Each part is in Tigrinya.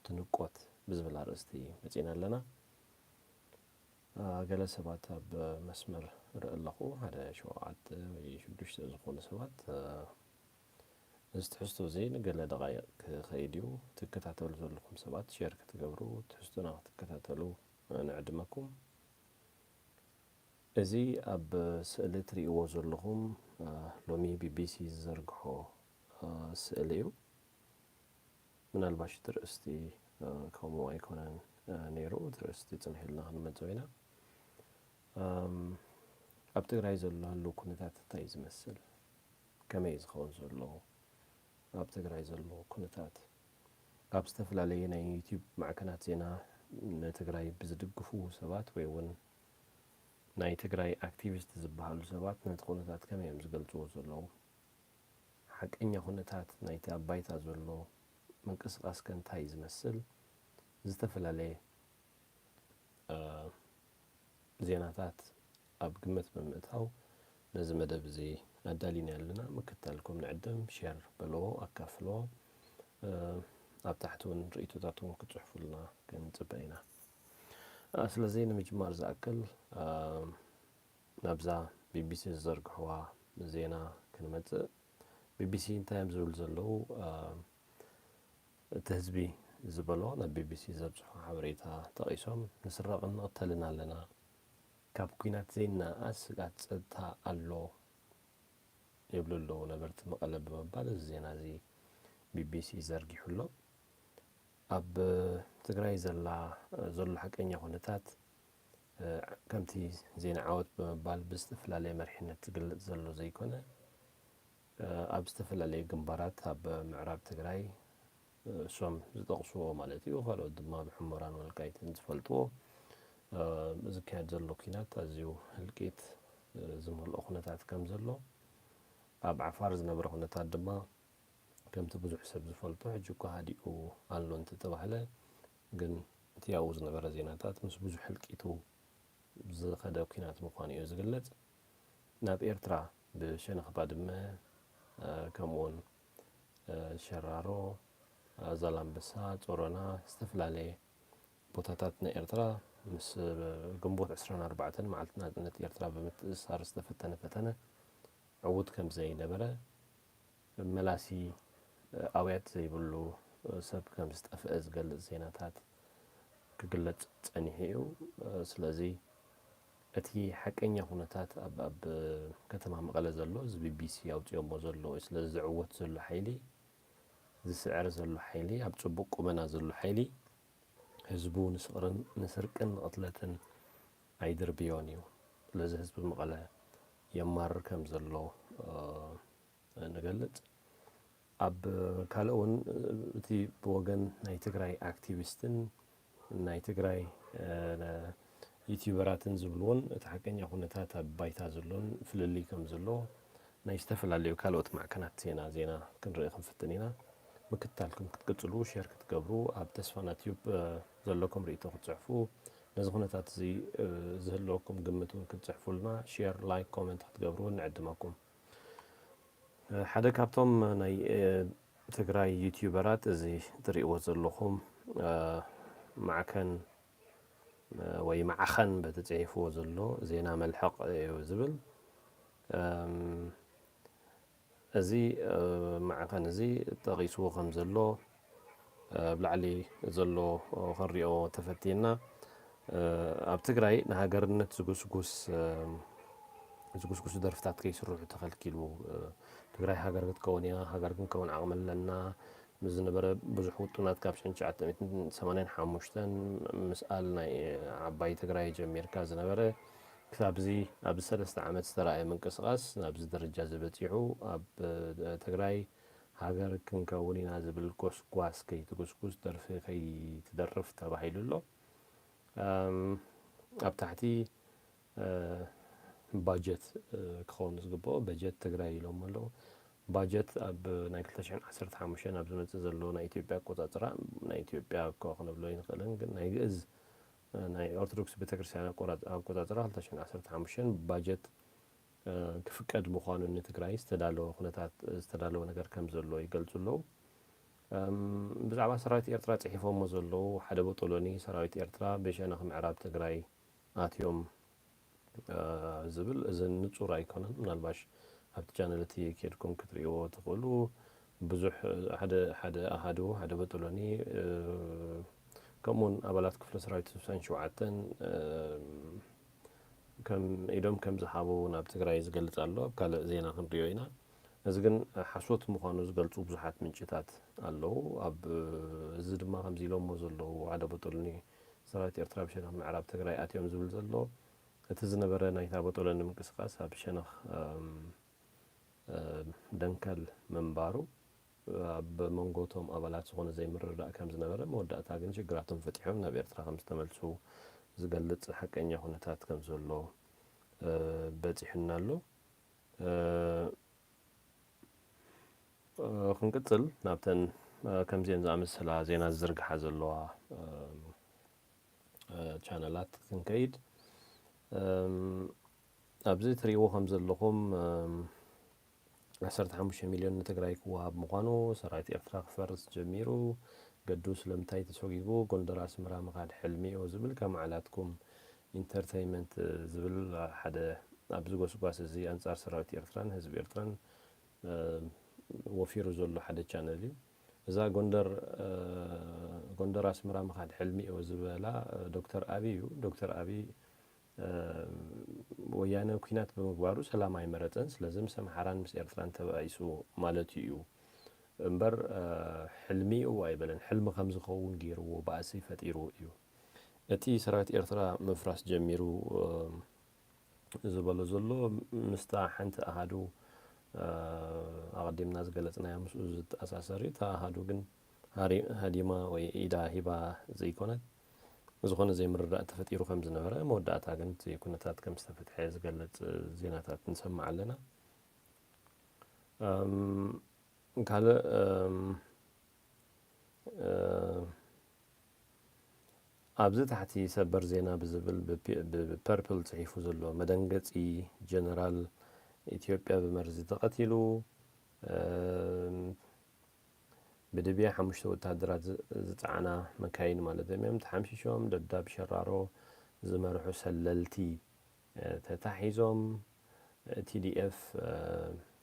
ትንቆት ብዝብል ኣርእስቲ መጺና ኣለና። አ፣ ገለ ሰባት ኣብ መስመር ርኢ ኣለኹ። ሓደ ሸውዓተ ወይ ሽዱሽተ ዝኾኑ ሰባት፣ አ፣ እዚ ትሕዝቶ እዚ ንገለ ደቓይቕ ክኸይድ እዩ። ትከታተሉ ዘለኹም ሰባት ሼር ክትገብሩ፣ ትሕዝቶና ክትከታተሉ ንዕድመኩም። እዚ ኣብ ስእሊ ትርእይዎ ዘለኹም፣ አ፣ ሎሚ ቢቢሲ ዝዘርግሖ፣ አ፣ ስእሊ እዩ። ምናልባሽ እቲ ርእስቲ፣ አ፣ ከምኡ ኣይኮነን፣ አ፣ ነይሩ። እቲ ርእስቲ ጽንሕ ኢልና ክንመጽኦ ኢና። ኣም፣ ኣብ ትግራይ ዘሎ ህልው ኩነታት እንታይ እዩ ዝመስል? ከመይ እዩ ዝኸውን ዘሎ? ኣብ ትግራይ ዘሎ ኩነታት ኣብ ዝተፈላለየ ናይ ዩቲዩብ ማዕከናት ዜና ንትግራይ ብዝድግፉ ሰባት ወይ እውን ናይ ትግራይ ኣክቲቪስት ዝበሃሉ ሰባት ነቲ ኩነታት ከመይ እዮም ዝገልጽዎ ዘለዉ? ሓቀኛ ኩነታት ናይቲ ኣብ ባይታ ዘሎ ምንቅስቃስ ከ እንታይ እዩ ዝመስል? ዝተፈላለየ፣ እ፣ ዜናታት ኣብ ግምት ብምእታው ነዚ መደብ እዚ ኣዳሊና ኣለና። ምክትታልኩም ንዕድም፣ ሼር በልዎ፣ ኣካፍልዎ። እ፣ ኣብ ታሕቲ እውን ርእይቶታትኩም ክትጽሕፉልና ክንጽበ ኢና። እ፣ ስለዚ ንምጅማር ዝኣክል፣ እ፣ ናብዛ ቢቢሲ ዝዘርግሕዋ ዜና ክንመጽእ። ቢቢሲ እንታይ እዮም ዝብሉ ዘለዉ? እ፣ እቲ ህዝቢ ዝበሎ ናብ ቢቢሲ ዘብጽሖ ሓበሬታ ጠቒሶም፣ "ንስረቕን ንቕተልን ኣለና፣ ካብ ኲናት ዘይነኣኣስ ስግኣት ጸጥታ ኣሎ" ይብሉ ኣለዉ ነበርቲ መቐለ ብምባል እዚ ዜና እዚ ቢቢሲ ዘርጊሑ ኣሎ። ኣብ ትግራይ ዘላ፣ ዘሎ ሓቀኛ ኩነታት፣ እ፣ ከምቲ ዜና ዓወት ብምባል ብዝተፈላለየ መሪሕነት ዝግለጽ ዘሎ ዘይኮነ፣ እ፣ ኣብ ዝተፈላለየ ግንባራት ኣብ ምዕራብ ትግራይ፣ እ፣ እሶም ዝጠቕስዎ ማለት እዩ፣ ካልኦት ድማ ብሑመራን ወልቃይትን ዝፈልጥዎ፣ እ፣ ዝካየድ ዘሎ ኲናት ኣዝዩ ህልቂት፣ እ፣ ዝመልኦ ኩነታት ከም ዘሎ፣ ኣብ ዓፋር ዝነበረ ኩነታት ድማ ከምቲ ብዙሕ ሰብ ዝፈልጦ፣ ሕጂ እኳ ሃዲኡ ኣሎ እንተተባህለ፣ ግን እቲ ኣብኡ ዝነበረ ዜናታት ምስ ብዙሕ ህልቂቱ ዝኸደ ኲናት ምዃኑ እዩ ዝግለጽ። ናብ ኤርትራ ብሸነኽ ባድመ፣ እ፣ ከምኡውን፣ እ፣ ሸራሮ፣ እ፣ ዛላምበሳ፣ ጾሮና፣ ዝተፈላለየ ቦታታት ናይ ኤርትራ ምስ ግንቦት ዕስራን ኣርባዕተን መዓልቲ ናጽነት ኤርትራ ብምትእስሳር ዝተፈተነ ፈተነ ዕዉት ከም ዘይነበረ፣ መላሲ ኣውያት ዘይብሉ ሰብ ከም ዝጠፍአ ዝገልጽ ዜናታት ክግለጽ ጸኒሑ እዩ። ስለዚ እቲ ሓቀኛ ኩነታት ኣብ፣ ኣብ ከተማ መቐለ ዘሎ፣ እዚ ቢቢሲ ኣውጺኦሞ ዘሎ፣ ስለዚ ዝዕወት ዘሎ ሓይሊ፣ ዝስዕር ዘሎ ሓይሊ፣ ኣብ ጽቡቕ ቁመና ዘሎ ሓይሊ፣ ህዝቡ ንስቕርን፣ ንስርቅን ንቕትለትን ኣይድርብዮን እዩ። ስለዚ ህዝቢ መቐለ የማርር ከም ዘሎ፣ እ፣ ንገልጽ። ኣብ ካልእ እውን፣ እ፣ እቲ ብወገን ናይ ትግራይ ኣክቲቪስትን ናይ ትግራይ፣ እ፣ ነ-፣ ዩቲዩበራትን ዝብልዎን እቲ ሓቀኛ ኩነታት ኣብ ባይታ ዘሎን ፍልልይ ከም ዘሎ ናይ ዝተፈላለዩ ካልኦት ማዕከናት ዜና፣ ዜና ክንርኢ ክንፍትን ኢና። ምክትታልኩም ክትቅጽሉ፣ ሼር ክትገብሩ ኣብ ተስፋና ቲዩብ፣ እ፣ ዘለኩም ርእይቶ ክትጽሕፉ፣ ነዚ ኩነታት እዚ፣ እ፣ ዝህልወኩም ግምት እውን ክትጽሕፉልና፣ ሼር፣ ላይክ፣ ኮመንት ክትገብሩ ንዕድመኩም። እ፣ ሓደ ካብቶም ናይ፣ እ፣ ትግራይ ዩቲዩበራት እዚ ትርእይዎ ዘለኹም፣ እ፣ ማዕከን፣ እ፣ ወይ ማዕኸን በቲ ጽሒፍዎ ዘሎ ዜና መልሕቕ እዩ ዝብል። እም፣ እዚ፣ እ፣ ማዕኸን እዚ ጠቒስዎ ከም ዘሎ፣ እ፣ ኣብ ላዕሊ ዘሎ ክንሪኦ ተፈቲና፣ እ፣ ኣብ ትግራይ ንሃገርነት ዝጉስጉስ፣ እ፣ ዝጉስጉሱ ደርፍታት ከይስርሑ ተኸልኪሉ፣ እ፣ ትግራይ ሃገር ክትከውን እያ፣ ሃገር ክንከውን ዓቕሚ ኣለና፣ ምስ ዝነበረ ብዙሕ ውጡናት ካብ ሽሕን ትሽዓተ ሚእትን ሰማንያን ሓሙሽተን ምስኣል ናይ ዓባይ ትግራይ ጀሚርካ ዝነበረ ክሳብዚ ኣብዚ ሰለስተ ዓመት ዝተረኣየ ምንቅስቓስ ናብዚ ደረጃ እዚ በጺሑ ኣብ፣ እ፣ ትግራይ ሃገር ክንከውን ኢና ዝብል ጎስጓስ ከይትጉስጉስ፣ ደርፊ ከይትደርፍ ተባሂሉ ኣሎ። እም፣ ኣብ ታሕቲ፣ እ፣ ባጀት፣ እ፣ ክኸውን ዝግብኦ በጀት ትግራይ ኢሎም ኣለዉ። ባጀት ኣብ ናይ ክልተ ሽሕን ዓሰርተ ሓሙሽተን ኣብ ዝመጽእ ዘሎ ናይ ኢትዮጵያ ኣቆጻጽራ፣ ናይ ኢትዮጵያ እኮ ክንብሎ ኣይንኽእልን፣ ግን ናይ ግእዝ፣ እ፣ ናይ ኦርቶዶክስ ቤተክርስትያን ኣቆራ-፣ ኣቆጻጽራ ክልተ ሽሕን ዓሰርተ ሓሙሽተን ባጀት፣ እ፣ ክፍቀድ ምዃኑ ንትግራይ ዝተዳለወ ኩነታት፣ ዝተዳለወ ነገር ከም ዘሎ ይገልጹ ኣለዉ። ብዛዕባ ሰራዊት ኤርትራ ጽሒፎሞ ዘለዉ፣ ሓደ ቦጦሎኒ ሰራዊት ኤርትራ ብሸነኽ ምዕራብ ትግራይ ኣትዮም ዝብል፣ እዚ ንጹር ኣይኮነን። ምናልባሽ ኣብቲ ቻነል እቲ ኬድኩም ክትርእይዎ ትኽእሉ። ብዙሕ ሓደ ሓደ ኣሃዱ፣ ሓደ ቦጦሎኒ፣ ከምኡውን ኣባላት ክፍለ ሰራዊት ስሳን ሸውዓተን ከም ኢዶም ከም ዝሃቡ ናብ ትግራይ ዝገልጽ ኣሎ። ኣብ ካልእ ዜና ክንሪኦ ኢና። እዚ ግን ሓሶት ምዃኑ ዝገልጹ ብዙሓት ምንጭታት ኣለዉ። ኣብ እዚ ድማ ከምዚ ኢሎሞ ዘለዉ፣ ሓደ ቦጦሎኒ ሰራዊት ኤርትራ ብሸነኽ ምዕራብ ትግራይ ኣትዮም ዝብል ዘሎ፣ እቲ ዝነበረ ናይታ ቦጦሎኒ ምንቅስቃስ ኣብ ሸነኽ ደንከል ምንባሩ፣ ኣብ መንጎ እቶም ኣባላት ዝኾነ ዘይምርድዳእ ከም ዝነበረ፣ መወዳእታ ግን ሽግራቶም ፈቲሖም ናብ ኤርትራ ከም ዝተመልሱ ዝገልጽ ሓቀኛ ኩነታት ከም ዘሎ በጺሑና ኣሎ። ክንቅጽል ናብተን ከምዚአን ዝኣመሰላ ዜና ዝዝርግሓ ዘለዋ ቻነላት ክንከይድ፣ ኣብዚ ትርእይዎ ከም ዘለኹም ዓሰርተ ሓሙሽተ ሚልዮን ንትግራይ ክወሃብ ምዃኑ፣ ሰራዊት ኤርትራ ክፈርስ ጀሚሩ፣ ገዱ ስለምንታይ ተሰጒጉ፣ ጎንደር ኣስመራ ምኻድ ሕልሚዮ ዝብል ከማዕላትኩም ኢንተርተይመንት ዝብል ሓደ ኣብዚ ጎስጓስ እዚ ኣንጻር ሰራዊት ኤርትራን ህዝቢ ኤርትራን ወፊሩ ዘሎ ሓደ ቻነል እዩ። እዛ ጎንደር ጎንደር ኣስመራ ምኻድ ሕልሚ እዮ ዝበላ ዶክተር ኣብይ እዩ። ዶክተር ኣብይ ወያነ ኲናት ብምግባሩ ሰላም ኣይመረጸን። ስለዚ ምስ ኣምሓራን ምስ ኤርትራን ተባኢሱ ማለት እዩ እምበር ሕልሚ እዩ ኣይበለን። ሕልሚ ከም ዝኸውን ገይርዎ ባእሲ ፈጢሩ እዩ። እቲ ሰራዊት ኤርትራ ምፍራስ ጀሚሩ ዝበሎ ዘሎ ምስታ ሓንቲ ኣሃዱ ኣቐዲምና ዝገለጽናያ ምስኡ ዝተኣሳሰር እዩ። እታ ኣሃዱ ግን ሃዲማ ወይ ኢዳ ሂባ ዘይኮነት፣ ዝኾነ ዘይምርዳእ ተፈጢሩ ከም ዝነበረ፣ መወዳእታ ግን እቲ ኩነታት ከም ዝተፈትሐ ዝገልጽ ዜናታት ንሰምዕ ኣለና። ካልእ ኣብዚ ታሕቲ ሰበር ዜና ብዝብል ብፐርፕል ጽሒፉ ዘሎ መደንገጺ፣ ጀነራል ኢትዮጵያ ብመርዚ ተቐቲሉ፣ ብድብያ ሓሙሽተ ወታደራት ዝጸዓና መካይን ማለት እዮም ተሓምሺሾም፣ ደብዳብ ሸራሮ ዝመርሑ ሰለልቲ ተታሒዞም፣ ቲዲኤፍ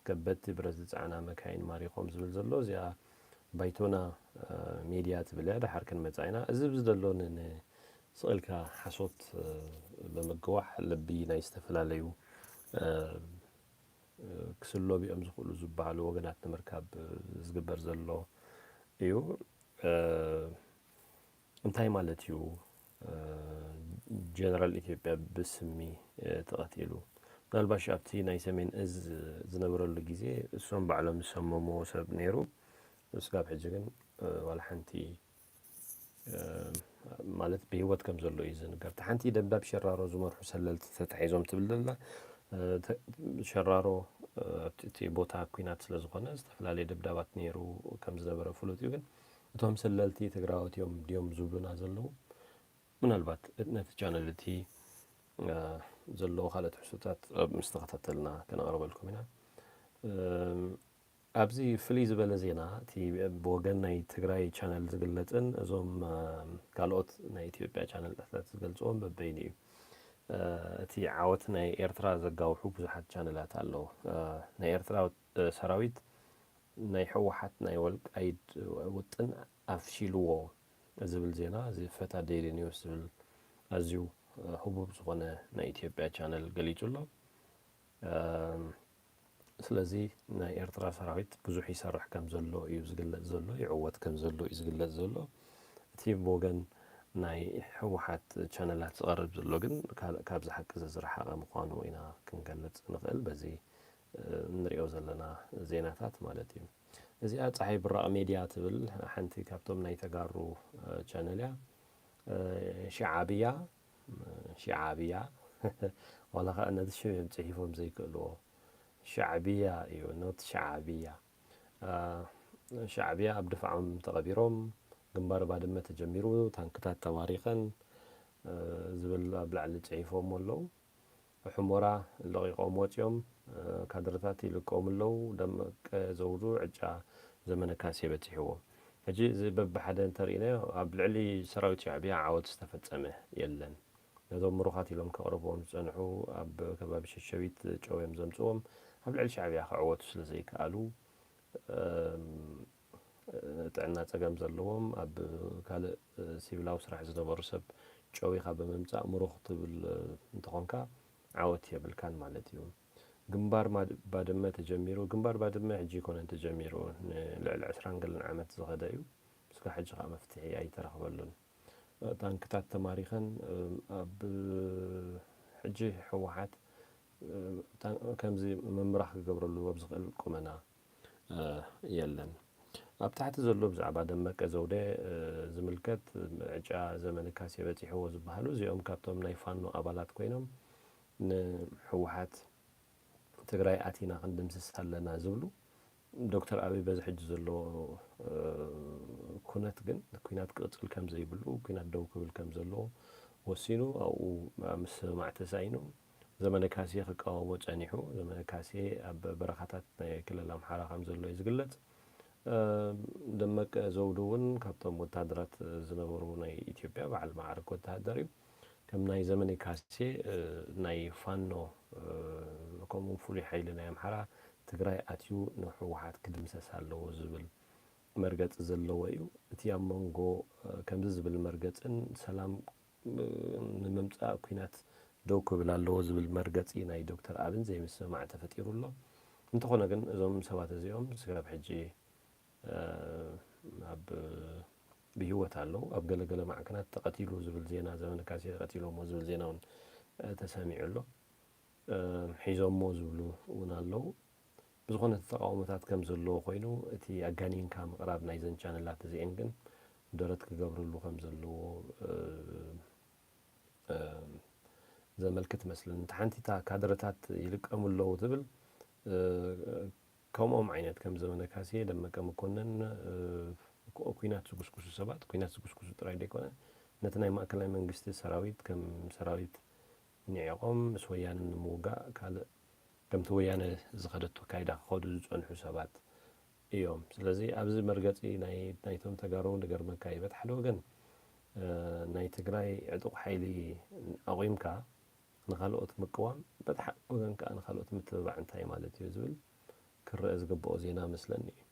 ከበድቲ ብረት ዝጸዓና መካይን ማሪኾም ዝብል ዘሎ፣ እዚኣ ባይቶና ሜድያ ትብል እያ። ደሓር ክንመጻ ኢና። እዚ ብዚ ዘሎ ንስቕልካ ሓሶት ብምግዋሕ ልቢ ናይ ዝተፈላለዩ ክስለቡ እዮም ዝኽእሉ ዝበሃሉ ወገናት ንምርካብ ዝግበር ዘሎ እዩ። እንታይ ማለት እዩ? ጀነራል ኢትዮጵያ ብስሚ ተቐቲሉ። ምናልባሽ ኣብቲ ናይ ሰሜን እዝ ዝነበረሉ ግዜ እሶም ባዕሎም ዝሰመምዎ ሰብ ነይሩ። ስጋብ ሕጂ ግን ዋላ ሓንቲ ማለት ብህይወት ከም ዘሎ እዩ ዝንገር። እቲ ሓንቲ ደብዳብ ሸራሮ ዝመርሑ ሰለልቲ ተታሒዞም ትብል ዘላ ሸራሮ ኣብቲ ቦታ ኩናት ስለ ዝኾነ ዝተፈላለየ ደብዳባት ነይሩ ከም ዝነበረ ፍሉጥ እዩ። ግን እቶም ሰለልቲ ትግራዎት እዮም ድዮም ዝብሉና ዘለዉ? ምናልባት ነቲ ቻነል እቲ ዘለዉ ካልኦት ሕሶታት ኣብ ምስ ተኸታተልና ከነቕርበልኩም ኢና። ኣብዚ ፍልይ ዝበለ ዜና እቲ ብወገን ናይ ትግራይ ቻነል ዝግለጽን እዞም ካልኦት ናይ ኢትዮጵያ ቻነልታት ዝገልጽዎም በበይኑ እዩ። እቲ ዓወት ናይ ኤርትራ ዘጋውሑ ብዙሓት ቻነላት ኣለዉ። ናይ ኤርትራ ሰራዊት ናይ ህወሓት ናይ ወልቃይት ውጥን ኣፍሺልዎ ዝብል ዜና እዚ ፈታ ዴይሊ ኒውስ ዝብል ኣዝዩ ህቡብ ዝኾነ ናይ ኢትዮጵያ ቻነል ገሊጹ ኣሎ። ስለዚ ናይ ኤርትራ ሰራዊት ብዙሕ ይሰርሕ ከም ዘሎ እዩ ዝግለጽ ዘሎ፣ ይዕወት ከም ዘሎ እዩ ዝግለጽ ዘሎ። እቲ ብወገን ናይ ህወሓት ቻነላት ዝቐርብ ዘሎ ግን ካብዚ ሓቂ እዚ ዝረሓቐ ምዃኑ ኢና ክንገልጽ ንኽእል፣ በዚ እንሪኦ ዘለና ዜናታት ማለት እዩ። እዚኣ ፀሓይ ብራቕ ሜድያ ትብል ሓንቲ ካብቶም ናይ ተጋሩ ቻነል እያ። ሸዓብያ ሸዓብያ ዋላ ከዓ ነዚ ሽም እዮም ፅሒፎም ዘይክእልዎ። ሻዕብያ እዩ፣ ኖት ሸዓብያ። ሻዕብያ ኣብ ድፋዖም ተቐቢሮም፣ ግንባር ባድመ ተጀሚሩ፣ ታንክታት ተማሪኸን ዝብል ኣብ ላዕሊ ፅሒፎም ኣለዉ። ሑሞራ ለቒቖም ወፂኦም፣ ካድረታት ይልቀሙ ኣለዉ። ደመቀ ዘውዱ ዕጫ ዘመነ ካሴ በፂሕዎ። ሕጂ እዚ በብሓደ እንተርኢናዮ፣ ኣብ ልዕሊ ሰራዊት ሻዕብያ ዓወት ዝተፈጸመ የለን። ነዞም ምሩኻት ኢሎም ከቕርብዎም ዝጸንሑ፣ ኣብ ከባቢ ሸሸቢት ጨው እዮም ዘምጽዎም፣ ኣብ ልዕሊ ሻዕብያ ክዕወቱ ስለ ዘይከኣሉ፣ እም፣ ጥዕና ጸገም ዘለዎም፣ ኣብ ካልእ፣ እ፣ ሲቪላዊ ስራሕ ዝነበሩ ሰብ ጨዊኻ ብምምጻእ ምሩኽ ትብል፣ እ፣ እንተኾንካ፣ ዓወት የብልካን ማለት እዩ። ግንባር ማድ-፣ ባድመ ተጀሚሩ። ግንባር ባድመ ሕጂ ኣይኮነን ተጀሚሩ፣ ንልዕሊ ዕስራን ገለን ዓመት ዝኸደ እዩ። እስካብ ሕጂ ከኣ መፍትሒ ኣይተረኽበሉን። ታንክታት ተማሪኸን፣ ኣብ ሕጂ ህወሓት፣ ታን-፣ ከምዚ ምምራኽ ክገብረሉ ኣብ ዝኽእል ቁመና፣ እ፣ የለን። ኣብ ታሕቲ ዘሎ ብዛዕባ ደመቀ ዘውደ፣ እ፣ ዝምልከት፣ ዕጫ ዘመነ ካሴ በጺሕዎ ዝበሃሉ፣ እዚኦም ካብቶም ናይ ፋኖ ኣባላት ኮይኖም ንህወሓት ትግራይ ኣቲና ክንድምስስ ኣለና ዝብሉ፣ ዶክተር ኣቢይ በዚ ሕጂ ዘሎ፣ እ፣ ኩነት ግን ኲናት ክቕጽል ከም ዘይብሉ፣ ኲናት ደው ክብል ከም ዘለዎ ወሲኑ፣ ኣብኡ ምስምማዕ ተሳኢኑ፣ ዘመነ ካሴ ክቃወሞ ጸኒሑ። ዘመነ ካሴ ኣብ በረኻታት ናይ ክልል ኣምሓራ ከም ዘሎ እዩ ዝግለጽ። እ፣ ደመቀ ዘውዱ እውን ካብቶም ወታደራት ዝነበሩ ናይ ኢትዮጵያ በዓል መዓርግ ወታደር እዩ። ከም ናይ ዘመነ ካሴ፣ እ፣ ናይ ፋኖ፣ እ፣ ከምኡ ፍሉይ ሓይሊ ናይ ኣምሓራ ትግራይ ኣትዩ ንህወሓት ክድምሰስ ኣለዎ ዝብል መርገጺ ዘለዎ እዩ። እቲ ኣብ መንጎ፣ እ፣ ከምዚ ዝብል መርገጽን ሰላም፣ እ፣ ንምምጻእ ኲናት ደው ክብል ኣለዎ ዝብል መርገጺ ናይ ዶክተር ኣብን ዘይምስምማዕ ተፈጢሩ ኣሎ። እንተኾነ ግን እዞም ሰባት እዚኦም ስጋብ ሕጂ፣ እ፣ ኣብ፣ ብህይወት ኣለዉ። ኣብ ገለገለ ማዕከናት ተቐቲሉ ዝብል ዜና፣ ዘመነ ካሴ ቀቲሎሞ ዝብል ዜና እውን፣ እ፣ ተሰሚዑ ኣሎ። እ፣ ሒዞሞ ዝብሉ እውን ኣለዉ። ብዝኾነ እቲ ተቃውሞታት ከም ዘለዎ ኮይኑ፣ እቲ ኣጋኒንካ ምቕራብ ናይዘን ቻነላት እዚኤን ግን ደረት ክገብርሉ ከም ዘለዎ፣ እ፣ እ፣ ዘመልክት መስለኒ። እንተ ሓንቲ እታ ካድረታት ይልቀሙ ኣለዉ ትብል፣ እ፣ ከምኦም ዓይነት ከም ዘመነ ካሴ፣ ደመቀ መኮንን፣ እ፣ ኩ-፣ ኲናት ዝጉስጉሱ ሰባት፣ ኲናት ዝጉስጉሱ ጥራይ ዘይኮነ፣ ነቲ ናይ ማእከላይ መንግስቲ ሰራዊት ከም ሰራዊት ንዒቖም ምስ ወያነ ንምውጋእ ካልእ ከምቲ ወያነ ዝኸደቶ ኣካይዳ ክኸዱ ዝጸንሑ ሰባት እዮም። ስለዚ ኣብዚ መርገጺ ናይ፣ ናይቶም ተጋሩ ንገርመካ እዩ። በቲ ሓደ ወገን፣ እ፣ ናይ ትግራይ ዕጡቕ ሓይሊ ኣቑምካ ንኻልኦት ምቅዋም፣ በቲ ሓደ ወገን ከኣ ንኻልኦት ምትብባዕ እንታይ ማለት እዩ ዝብል ክረአ ዝግብኦ ዜና መስለኒ እዩ።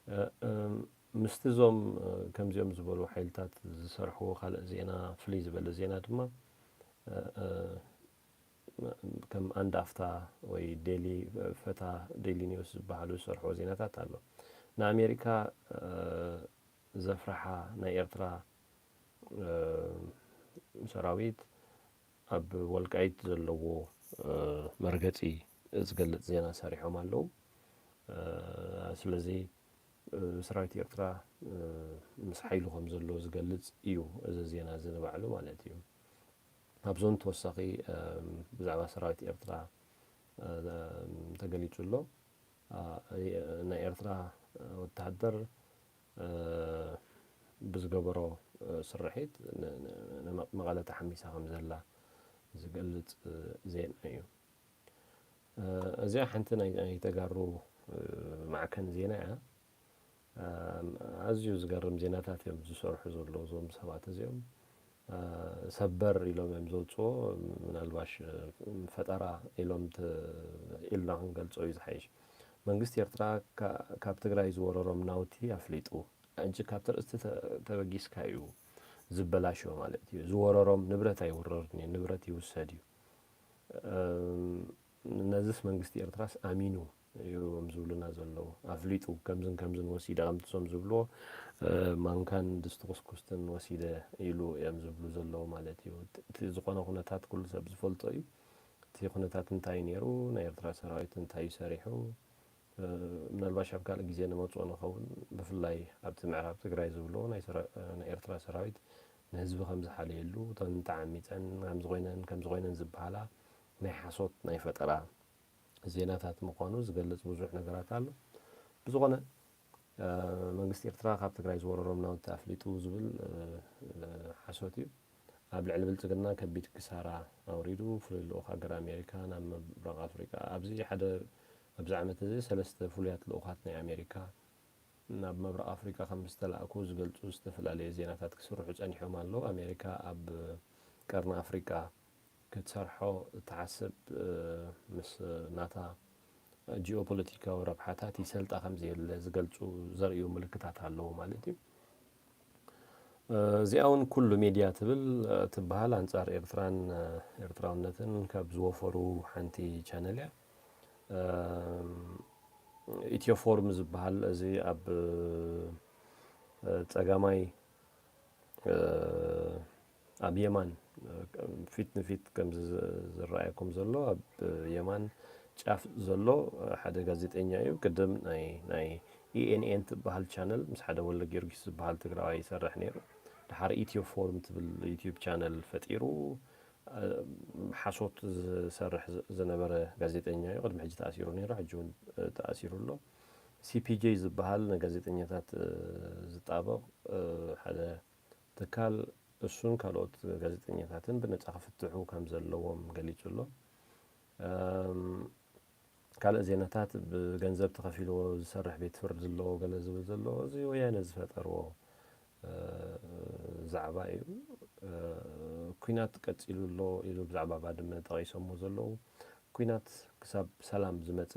እ፣ እም፣ ምስቲ እዞም፣ እ፣ ከምዚኦም ዝበሉ ሓይልታት ዝሰርሕዎ ካልእ ዜና፣ ፍልይ ዝበለ ዜና ድማ፣ እ፣ እ፣ ከም ኣንድ ኣፍታ ወይ ዴሊ፣ ፈታ፣ ዴሊ ኒውስ ዝበሃሉ ዝሰርሕዎ ዜናታት ኣሎ። ንኣሜሪካ፣ እ፣ ዘፍርሓ ናይ ኤርትራ፣ እ፣ ሰራዊት ኣብ ወልቃይት ዘለዎ፣ እ፣ መርገጺ ዝገልጽ ዜና ሰሪሖም ኣለዉ። እ፣ ስለዚ፣ እ፣ ሰራዊት ኤርትራ፣ እ፣ ምስ ሓይሉ ከም ዘሎ ዝገልጽ እዩ እዚ ዜና እዚ ንባዕሉ ማለት እዩ። ካብዞን ተወሳኺ፣ እ፣ ብዛዕባ ሰራዊት ኤርትራ፣ እ፣ ተገሊጹ ኣሎ። እ፣ ናይ ኤርትራ ወተሃደር፣ እ፣ ብዝገበሮ፣ እ፣ ስርሒት ን-፣ ን-፣ ንመ-፣ መቐለ ተሓሚሳ ከም ዘላ ዝገልጽ፣ እ፣ ዜና እዩ። እ፣ እዚኣ ሓንቲ ናይ፣ ናይ ተጋሩ፣ እ፣ ማዕከን ዜና እያ። እ፣ ኣዝዩ ዝገርም ዜናታት እዮም ዝሰርሑ ዘለዉ እዞም ሰባት እዚኦም። እ፣ ሰበር ኢሎም እዮም ዘውፅኦ፣ ምናልባሽ፣ እ፣ ፈጠራ ኢሎም ተ-፣ ኢልና ክንገልጾ እዩ ዝሓይሽ። መንግስቲ ኤርትራ ካ-፣ ካብ ትግራይ ዝወረሮም ናውቲ ኣፍሊጡ። ሕጂ ካብ ትርእስቲ ተ-፣ ተበጊስካ እዩ ዝበላሾ ማለት እዩ። ዝወረሮም ንብረት ኣይውረርን እዩ፣ ንብረት ይውሰድ እዩ። እም፣ ነዚስ መንግስቲ ኤርትራስ ኣሚኑ እዮም ዝብሉና ዘለዉ። ኣፍሊጡ ከምዝን ከምዝን ወሲደ፣ ከምቲ እሶም ዝብልዎ፣ እ፣ ማንካን ድስቲ ኩስኩስትን ወሲደ ኢሉ እዮም ዝብሉ ዘለዉ ማለት እዩ። እቲ፣ እቲ ዝኾነ ኩነታት ኩሉ ሰብ ዝፈልጦ እዩ። እቲ ኩነታት እንታይ ነይሩ፣ ናይ ኤርትራ ሰራዊት እንታይ እዩ ሰሪሑ፣ እ፣ ምናልባሽ ኣብ ካልእ ግዜ ንመጽኦ ንኸውን። ብፍላይ ኣብቲ ምዕራብ ትግራይ ዝብልዎ ናይ ሰራ-፣ ናይ ኤርትራ ሰራዊት ንህዝቢ ከም ዝሓለየሉ፣ እተን ተዓሚጸን ከምዚ ኮይነን፣ ከምዚ ኮይነን ዝበሃላ ናይ ሓሶት፣ ናይ ፈጠራ ዜናታት ምዃኑ ዝገልጽ ብዙሕ ነገራት ኣሎ። ብዝኾነ፣ እ፣ መንግስቲ ኤርትራ ካብ ትግራይ ዝወረሮም ናውቲ ኣፍሊጡ ዝብል፣ እ፣ እ፣ ሓሶት እዩ። ኣብ ልዕሊ ብልጽግና ከቢድ ክሳራ ኣውሪዱ፣ ፍሉይ ልኡኽ ሃገር ኣሜሪካ ናብ ምብራቕ ኣፍሪቃ፣ ኣብዚ ሓደ፣ ኣብዚ ዓመት እዚ ሰለስተ ፍሉያት ልኡኻት ናይ ኣሜሪካ ናብ ምብራቕ ኣፍሪቃ ከም ዝተላእኩ ዝገልጹ ዝተፈላለዩ ዜናታት ክስርሑ ጸኒሖም ኣለዉ። ኣሜሪካ ኣብ ቀርኒ ኣፍሪቃ ክትሰርሖ እትሓስብ፣ እ፣ ምስ ናታ ጂኦፖለቲካዊ ረብሓታት ይሰልጣ ከም ዘየለ ዝገልጹ፣ ዘርእዩ ምልክታት ኣለዉ ማለት እዩ። እ፣ እዚኣ እውን ኩሉ ሚድያ ትብል፣ እ፣ ትበሃል ኣንጻር ኤርትራን፣ እ፣ ኤርትራውነትን ካብ ዝወፈሩ ሓንቲ ቻነል እያ። እም፣ ኢትዮ ፎርም ዝበሃል እዚ ኣብ፣ እ፣ ጸጋማይ፣ እ፣ ኣብ የማን፣ እ፣ ፊት ንፊት ከም ዝ-፣ ዝረኣየኩም ዘሎ ኣብ የማን ጫፍ ዘሎ ሓደ ጋዜጠኛ እዩ። ቅድም ናይ፣ ናይ ኢ ኤን ኤን ትበሃል ቻነል ምስ ሓደ ወልደ ጊዮርጊስ ዝበሃል ትግራዋይ ይሰርሕ ነይሩ። ድሓር ኢትዮ ፎርም ትብል ዩቲዩብ ቻነል ፈጢሩ፣ እ፣ ሓሶት ዝሰርሕ ዝ-፣ ዝነበረ ጋዜጠኛ እዩ። ቅድሚ ሕጂ ተኣሲሩ ነይሩ፣ ሕጂ እውን፣ እ፣ ተኣሲሩ ኣሎ። ሲ ፒ ጄ ዝበሃል ንጋዜጠኛታት፣ እ፣ ዝጣበቕ፣ እ፣ ሓደ ትካል እሱን ካልኦት ጋዜጠኛታትን ብነጻ ክፍትሑ ከም ዘለዎም ገሊጹ ኣሎ። እም፣ ካልእ ዜናታት ብገንዘብ ተኸፊልዎ ዝሰርሕ ቤት ፍርዲ ኣለዎ ገለ ዝብል ዘሎ፣ እዚ ወያነ ዝፈጠርዎ፣ እ፣ ዛዕባ እዩ። እ፣ ኲናት ቀጺሉ ኣሎ ኢሉ ብዛዕባ ባድመ ጠቒሶሞ ዘለዉ፣ ኲናት ክሳብ ሰላም ዝመጸ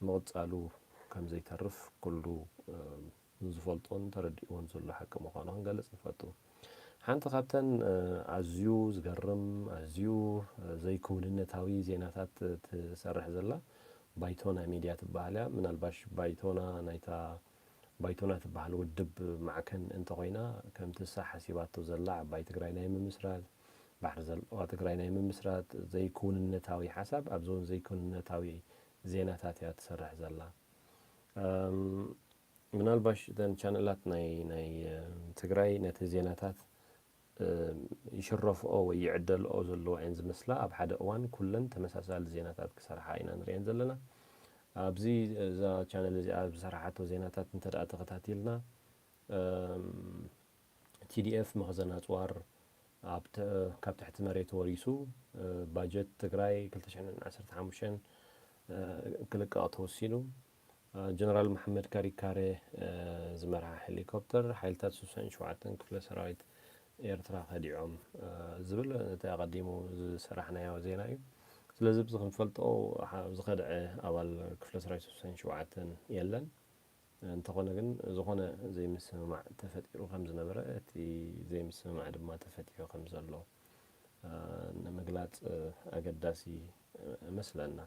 ምቕጻሉ ከም ዘይተርፍ ኩሉ፣ እ፣ ዝፈልጦን ተረዲእዎን ዘሎ ሓቂ ምዃኑ ክንገልጽ ንፈቱ። ሓንቲ ካብተን፣ እ፣ ኣዝዩ ዝገርም፣ ኣዝዩ፣ እ፣ ዘይክውንነታዊ ዜናታት ትሰርሕ ዘላ ባይቶና ሚድያ ትበሃል እያ። ምናልባሽ ባይቶና ናይታ፣ ባይቶና ትበሃል ውድብ ማዕከን እንተኾይና፣ ከምቲ እሳ ሓሲባቶ ዘላ ዓባይ ትግራይ ናይ ምምስራት፣ ባሕሪ ዘለዋ ትግራይ ናይ ምምስራት ዘይክውንነታዊ ሓሳብ፣ ኣብዚ እውን ዘይክውንነታዊ ዜናታት እያ ትሰርሕ ዘላ። እም፣ ምናልባሽ እተን ቻነላት ናይ፣ ናይ፣ እ፣ ትግራይ ነቲ ዜናታት፣ እ፣ ይሽረፍኦ ወይ ይዕደልኦ ዘለዎ እየን ዝመስላ። ኣብ ሓደ እዋን ኩለን ተመሳሳሊ ዜናታት ክሰርሓ ኢና ንሪአን ዘለና። ኣብዚ፣ እዛ ቻነል እዚኣ ዝሰርሓቶ ዜናታት እንተ ደኣ ተኸታቲልና፣ እም፣ ቲ ዲ ኤፍ መኽዘን ኣጽዋር ኣብ ተ-፣ ካብ ትሕቲ መሬት ወሪሱ፣ እ፣ ባጀት ትግራይ ክልተ ሽሕን ዓሰርተ ሓሙሽተን፣ እ፣ ክልቀቕ ተወሲኑ። እ፣ ጀነራል መሓመድ ካሪካሬ፣ እ፣ ዝመርሓ ሄሊኮፕተር ሓይልታት ስሳን ሸውዓተን ክፍለ ሰራዊት ኤርትራ ከዲዖም፣ እ፣ ዝብል እቲ ኣቐዲሙ ዝሰራሕናዮ ዜና እዩ። ስለዚ፣ እዚ ክንፈልጦ፣ ሓ-፣ ዝኸድዐ ኣባል ክፍለ ሰራዊት ስሳን ሸውዓተን የለን። እንተኾነ ግን፣ ዝኾነ ዘይምስምማዕ ተፈጢሩ ከም ዝነበረ፣ እቲ ዘይምስምማዕ ድማ ተፈቲሑ ከም ዘሎ፣ እ፣ ንምግላጽ፣ እ፣ ኣገዳሲ፣ እ፣ እመስለና።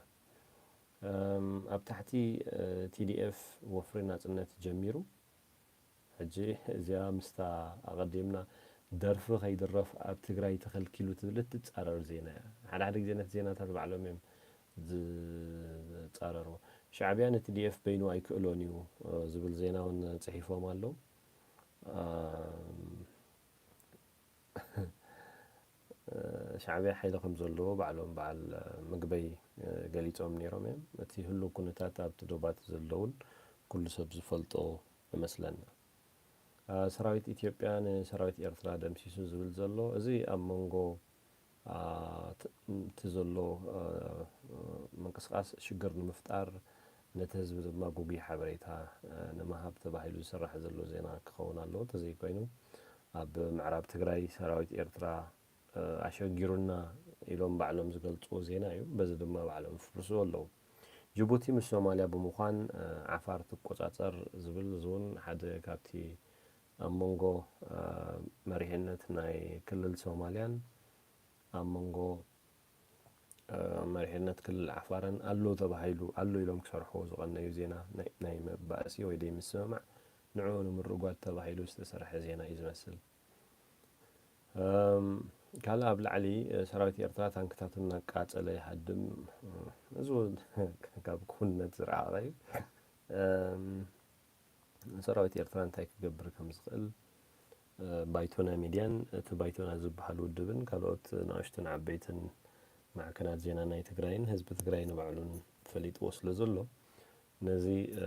እም፣ ኣብ ታሕቲ፣ እ፣ ቲ ዲ ኤፍ ወፍሪ ናጽነት ጀሚሩ። ሕጂ እዚኣ ምስታ ኣቐዲምና ደርፊ ከይድረፍ ኣብ ትግራይ ተኸልኪሉ ትብል እትጻረር ዜና እያ። ሓደ ሓደ ግዜ ነቲ ዜናታት ባዕሎም እዮም ዝጻረርዎ። ሻዕብያ ን ቲ ዲ ኤፍ በይኑ ኣይክእሎን እዩ፣ እ፣ ዝብል ዜና እውን ጽሒፎም ኣለዉ። እም፣ ሻዕብያ ሓይሊ ከም ዘለዎ ባዕሎም በዓል ምግበይ ገሊጾም ነይሮም እዮም። እቲ ህሉው ኩነታት ኣብቲ ዶባት ዘለውን ኩሉ ሰብ ዝፈልጦ ይመስለና። አ፣ ሰራዊት ኢትዮጵያ ንሰራዊት ኤርትራ ደምሲሱ ዝብል ዘሎ፣ እዚ ኣብ መንጎ፣ አ፣ ት-፣ እቲ ዘሎ፣ አ፣ ምንቅስቃስ ሽግር ንምፍጣር፣ ነቲ ህዝቢ ድማ ጉጉይ ሓበሬታ፣ አ፣ ንምሃብ ተባሂሉ ዝስራሕ ዘሎ ዜና ክኸውን ኣለዎ። እንተዘይኮይኑ፣ ኣብ ምዕራብ ትግራይ ሰራዊት ኤርትራ፣ እ፣ ኣሸጊሩና ኢሎም ባዕሎም ዝገልጽዎ ዜና እዩ። በዚ ድማ ባዕሎም ይፍርስዎ ኣለዉ። ጅቡቲ ምስ ሶማልያ ብምዃን፣ እ፣ ዓፋር ትቆጻጸር ዝብል፣ እዚ እውን ሓደ ካብቲ ኣብ መንጎ፣ እ፣ መሪሕነት ናይ ክልል ሶማልያን ኣብ መንጎ፣ እ፣ መሪሕነት ክልል ዓፋርን ኣሎ ተባሂሉ፣ ኣሎ ኢሎም ክሰርሕዎ ዝቐነዩ ዜና ናይ፣ ናይ መባእሲ ወይ ደይ ምስምማዕ፣ ንዕኡ ንምርጓድ ተባሂሉ ዝተሰርሐ ዜና እዩ ዝመስል። እም፣ ካልእ ኣብ ላዕሊ፣ እ፣ ሰራዊት ኤርትራ ታንክታቱ እናቃጸለ ይሃድም። እዚ እውን ካብ ክውንነት ዝረሓቐ እዩ። እም፣ ሰራዊት ኤርትራ እንታይ ክገብር ከም ዝኽእል፣ እ፣ ባይቶና ሚድያን እቲ ባይቶና ዝበሃል ውድብን ካልኦት ንኣሽቱን ዓበይትን ማዕከናት ዜና ናይ ትግራይን ህዝቢ ትግራይ ንባዕሉን ፈሊጥዎ ስለ ዘሎ፣ ነዚ፣ እ፣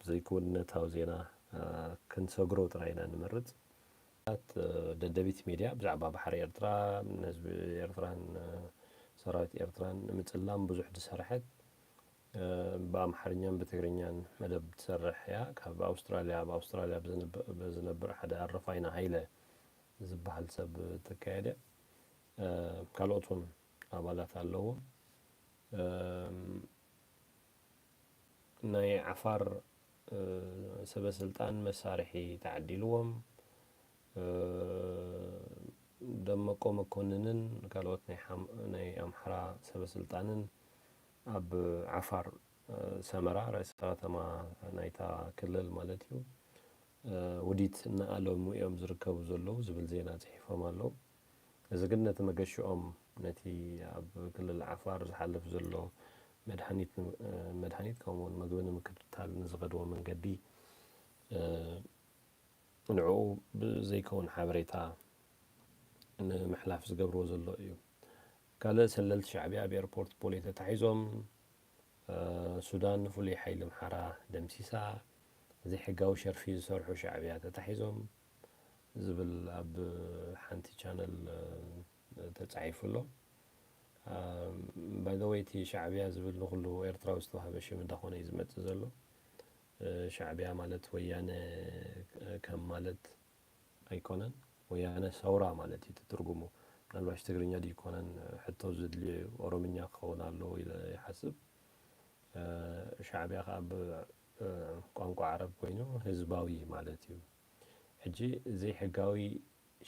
ዘይክውንነታዊ ዜና፣ እ፣ ክንሰግሮ ጥራይ ኢና ንመርጽ። ት-፣ ደደቢት ሚድያ ብዛዕባ ባሕሪ ኤርትራ፣ ንህዝቢ ኤርትራን፣ እ፣ ሰራዊት ኤርትራን ንምጽላም ብዙሕ ዝሰርሐት፣ ብኣምሓርኛን ብትግርኛን መደብ ትሰርሕ እያ። ካብ ኣውስትራልያ፣ ኣብ ኣውስትራልያ ብዝነብ-፣ ብዝነብር ሓደ ኣረፋይና ሃይለ ዝበሃል ሰብ ተካየደ። ካልኦት እውን ኣባላት ኣለዎ። ናይ ዓፋር ሰበ ስልጣን መሳርሒ ተዓዲልዎም። ደመቆ መኮንንን ካልኦት ናይ ሓም-፣ ናይ ኣምሓራ ሰበ ስልጣንን ኣብ ዓፋር ሰመራ፣ ርእሰ ከተማ ናይታ ክልል ማለት እዩ፣ ውዲት እናኣለሙ እዮም ዝርከቡ ዘለዉ ዝብል ዜና ጽሒፎም ኣለዉ። እዚ ግን ነቲ መገሽኦም፣ ነቲ ኣብ ክልል ዓፋር ዝሓልፍ ዘሎ መድሃኒት ን-፣ መድሃኒት ከምኡውን ምግቢ ንምክትታል ንዝኸድዎ መንገዲ ንዕኡ ብዘይከውን ሓበሬታ ንምሕላፍ ዝገብርዎ ዘሎ እዩ። ካልእ ሰለልቲ ሻዕብያ ኣብ ኤርፖርት ቦሌ ተታሒዞም። ሱዳን ንፍሉይ ሓይሊ ኣምሓራ ደምሲሳ። ዘይሕጋዊ ሸርፊ ዝሰርሑ ሻዕብያ ተታሒዞም ዝብል ኣብ ሓንቲ ቻነል ተጻሒፉ ኣሎ። ባይ ዘ ወይ እቲ ሻዕብያ ዝብል ንኹሉ ኤርትራዊ ዝተዋህበ ሽም እንዳኾነ እዩ ዝመጽእ ዘሎ። ሻዕብያ ማለት ወያነ ከም ማለት ኣይኮነን። ወያነ ሰውራ ማለት እዩ እቲ ትርጉሙ። ምናልባሽ ትግርኛ ድዩ ይኮነን ሕቶ ዝድልዮ እዩ። ኦሮምኛ ክኸውን ኣለዎ ኢለ ይሓስብ። ሻዕብያ ከዓ ብቋንቋ ዓረብ ኮይኑ ህዝባዊ ማለት እዩ። ሕጂ ዘይሕጋዊ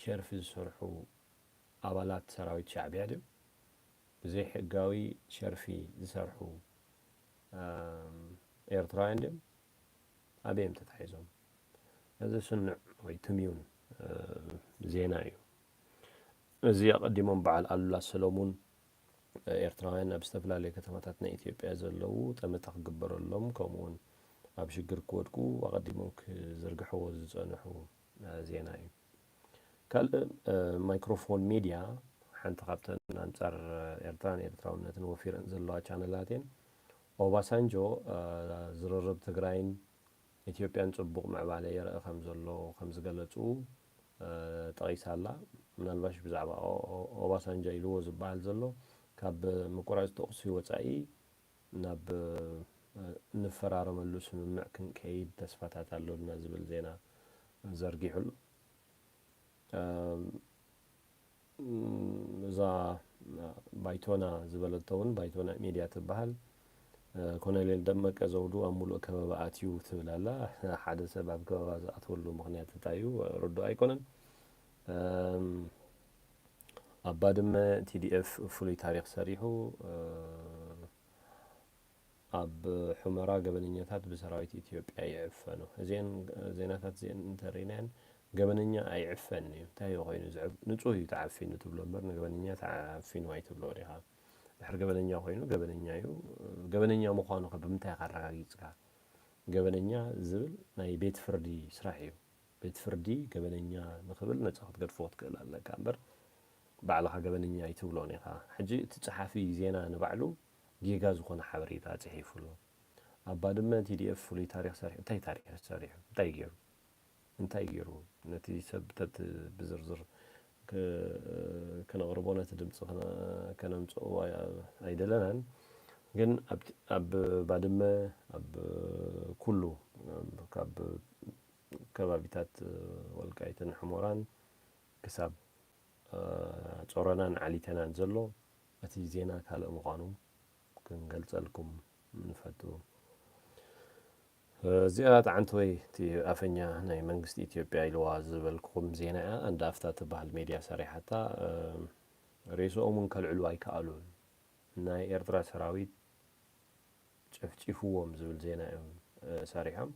ሸርፊ ዝሰርሑ ኣባላት ሰራዊት ሻዕብያ ድዮም? ብዘይሕጋዊ ሸርፊ ዝሰርሑ ኤርትራውያን ድዮም? ኣበይ እዮም ተታሒዞም? እዚ ስኑዕ ወይ ትምዩን ዜና እዩ። እዚ ኣቐዲሞም በዓል ኣሉላ ሰለሙን ኤርትራውያን ኣብ ዝተፈላለዩ ከተማታት ናይ ኢትዮጵያ ዘለዉ ጠመተ ክግበረሎም ከምኡውን ኣብ ሽግር ክወድቁ ኣቐዲሞም ክዝርግሕዎ ዝጸንሑ ዜና እዩ። ካልእ ማይክሮፎን ሚድያ ሓንቲ ካብተን ኣንጻር ኤርትራን ኤርትራውነትን ወፊረን ዘለዋ ቻነላት እየን። ኦባሳንጆ ዝርርብ ትግራይን ኢትዮጵያን ጽቡቕ ምዕባለ የርኢ ከም ዘሎ ከም ዝገለጹ ጠቒሳ ኣላ። ምናልባሽ ብዛዕባ ኦባሳንጆ ኢልዎ ዝበሃል ዘሎ ካብ ምቁራጽ ተቑሲ ወጻኢ ናብ እንፈራረመሉ ስምምዕ ክንከይድ ተስፋታት ኣሎና ዝብል ዜና ዘርጊሑ ኣሎ። እዛ ባይቶና ዝበለቶ እውን ባይቶና ሚድያ ትበሃል። ኮሎኔል ደመቀ ዘውዱ ኣብ ሙሉእ ከበባ ኣትዩ ትብል ኣላ። ሓደ ሰብ ኣብ ከበባ ዝኣትወሉ ምኽንያት እንታይ እዩ ርዱእ ኣይኮነን። ኣብ ባድመ ቲ ዲ ኤፍ ፍሉይ ታሪኽ ሰሪሑ። ኣብ ሑመራ ገበነኛታት ብሰራዊት ኢትዮጵያ ይዕፈኑ። እዚአን ዜናታት እዚአን እንተርኢናየን ገበነኛ ኣይዕፈን እዩ። እንታይ እዩ ኮይኑ ዝዕፍ-፣ ንጹህ እዩ ተዓፊኑ ትብሎ እምበር ንገበነኛ ተዓፊኑ ኣይትብሎ ኢኻ። ድሕሪ ገበነኛ ኮይኑ ገበነኛ እዩ። ገበነኛ ምዃኑ ከ ብምንታይ ኢኻ ኣረጋጊጽካ? ገበነኛ ዝብል ናይ ቤት ፍርዲ ስራሕ እዩ። ቤት ፍርዲ ገበነኛ ንኽብል ነጻ ክትገድፎ ክትክእል ኣለካ እምበር ባዕልኻ ገበነኛ ኣይትብሎን ኢኻ። ሕጂ እቲ ጸሓፊ ዜና ንባዕሉ ጌጋ ዝኾነ ሓበሬታ ጽሒፉ ኣሎ። ኣብ ባድመ ቲ ዲ ኤፍ ፍሉይ ታሪኽ ሰሪሑ። እንታይ ታሪኽ ሰሪሑ? እንታይ ገይሩ? እንታይ ገይሩ? ነቲ ሰብ ተት-፣ ብዝርዝር ክ-፣ ከነቕርቦ፣ ነቲ ድምፂ ከነ-፣ ከነምፅኦ ኣይ-፣ ኣይደለናን። ግን ኣብቲ፣ ኣብ ባድመ፣ ኣብ ኩሉ፣ ካብ ከባቢታት ወልቃይትን ሕሞራን ክሳብ ጾሮናን ዓሊተናን ዘሎ እቲ ዜና ካልእ ምዃኑ ክንገልጸልኩም ንፈቱ። እዚኣ ጠዓንተወይ እቲ ኣፈኛ ናይ መንግስቲ ኢትዮጵያ ኢልዋ ዝበልኩኹም ዜና እያ። ኣንድ ኣፍታ ትበሃል ሜድያ ሰሪሓታ። ሬስኦም እውን ከልዕሉ ኣይከኣሉን። ናይ ኤርትራ ሰራዊት ጨፍጪፍዎም ዝብል ዜና እዮም፣ እ፣ ሰሪሖም።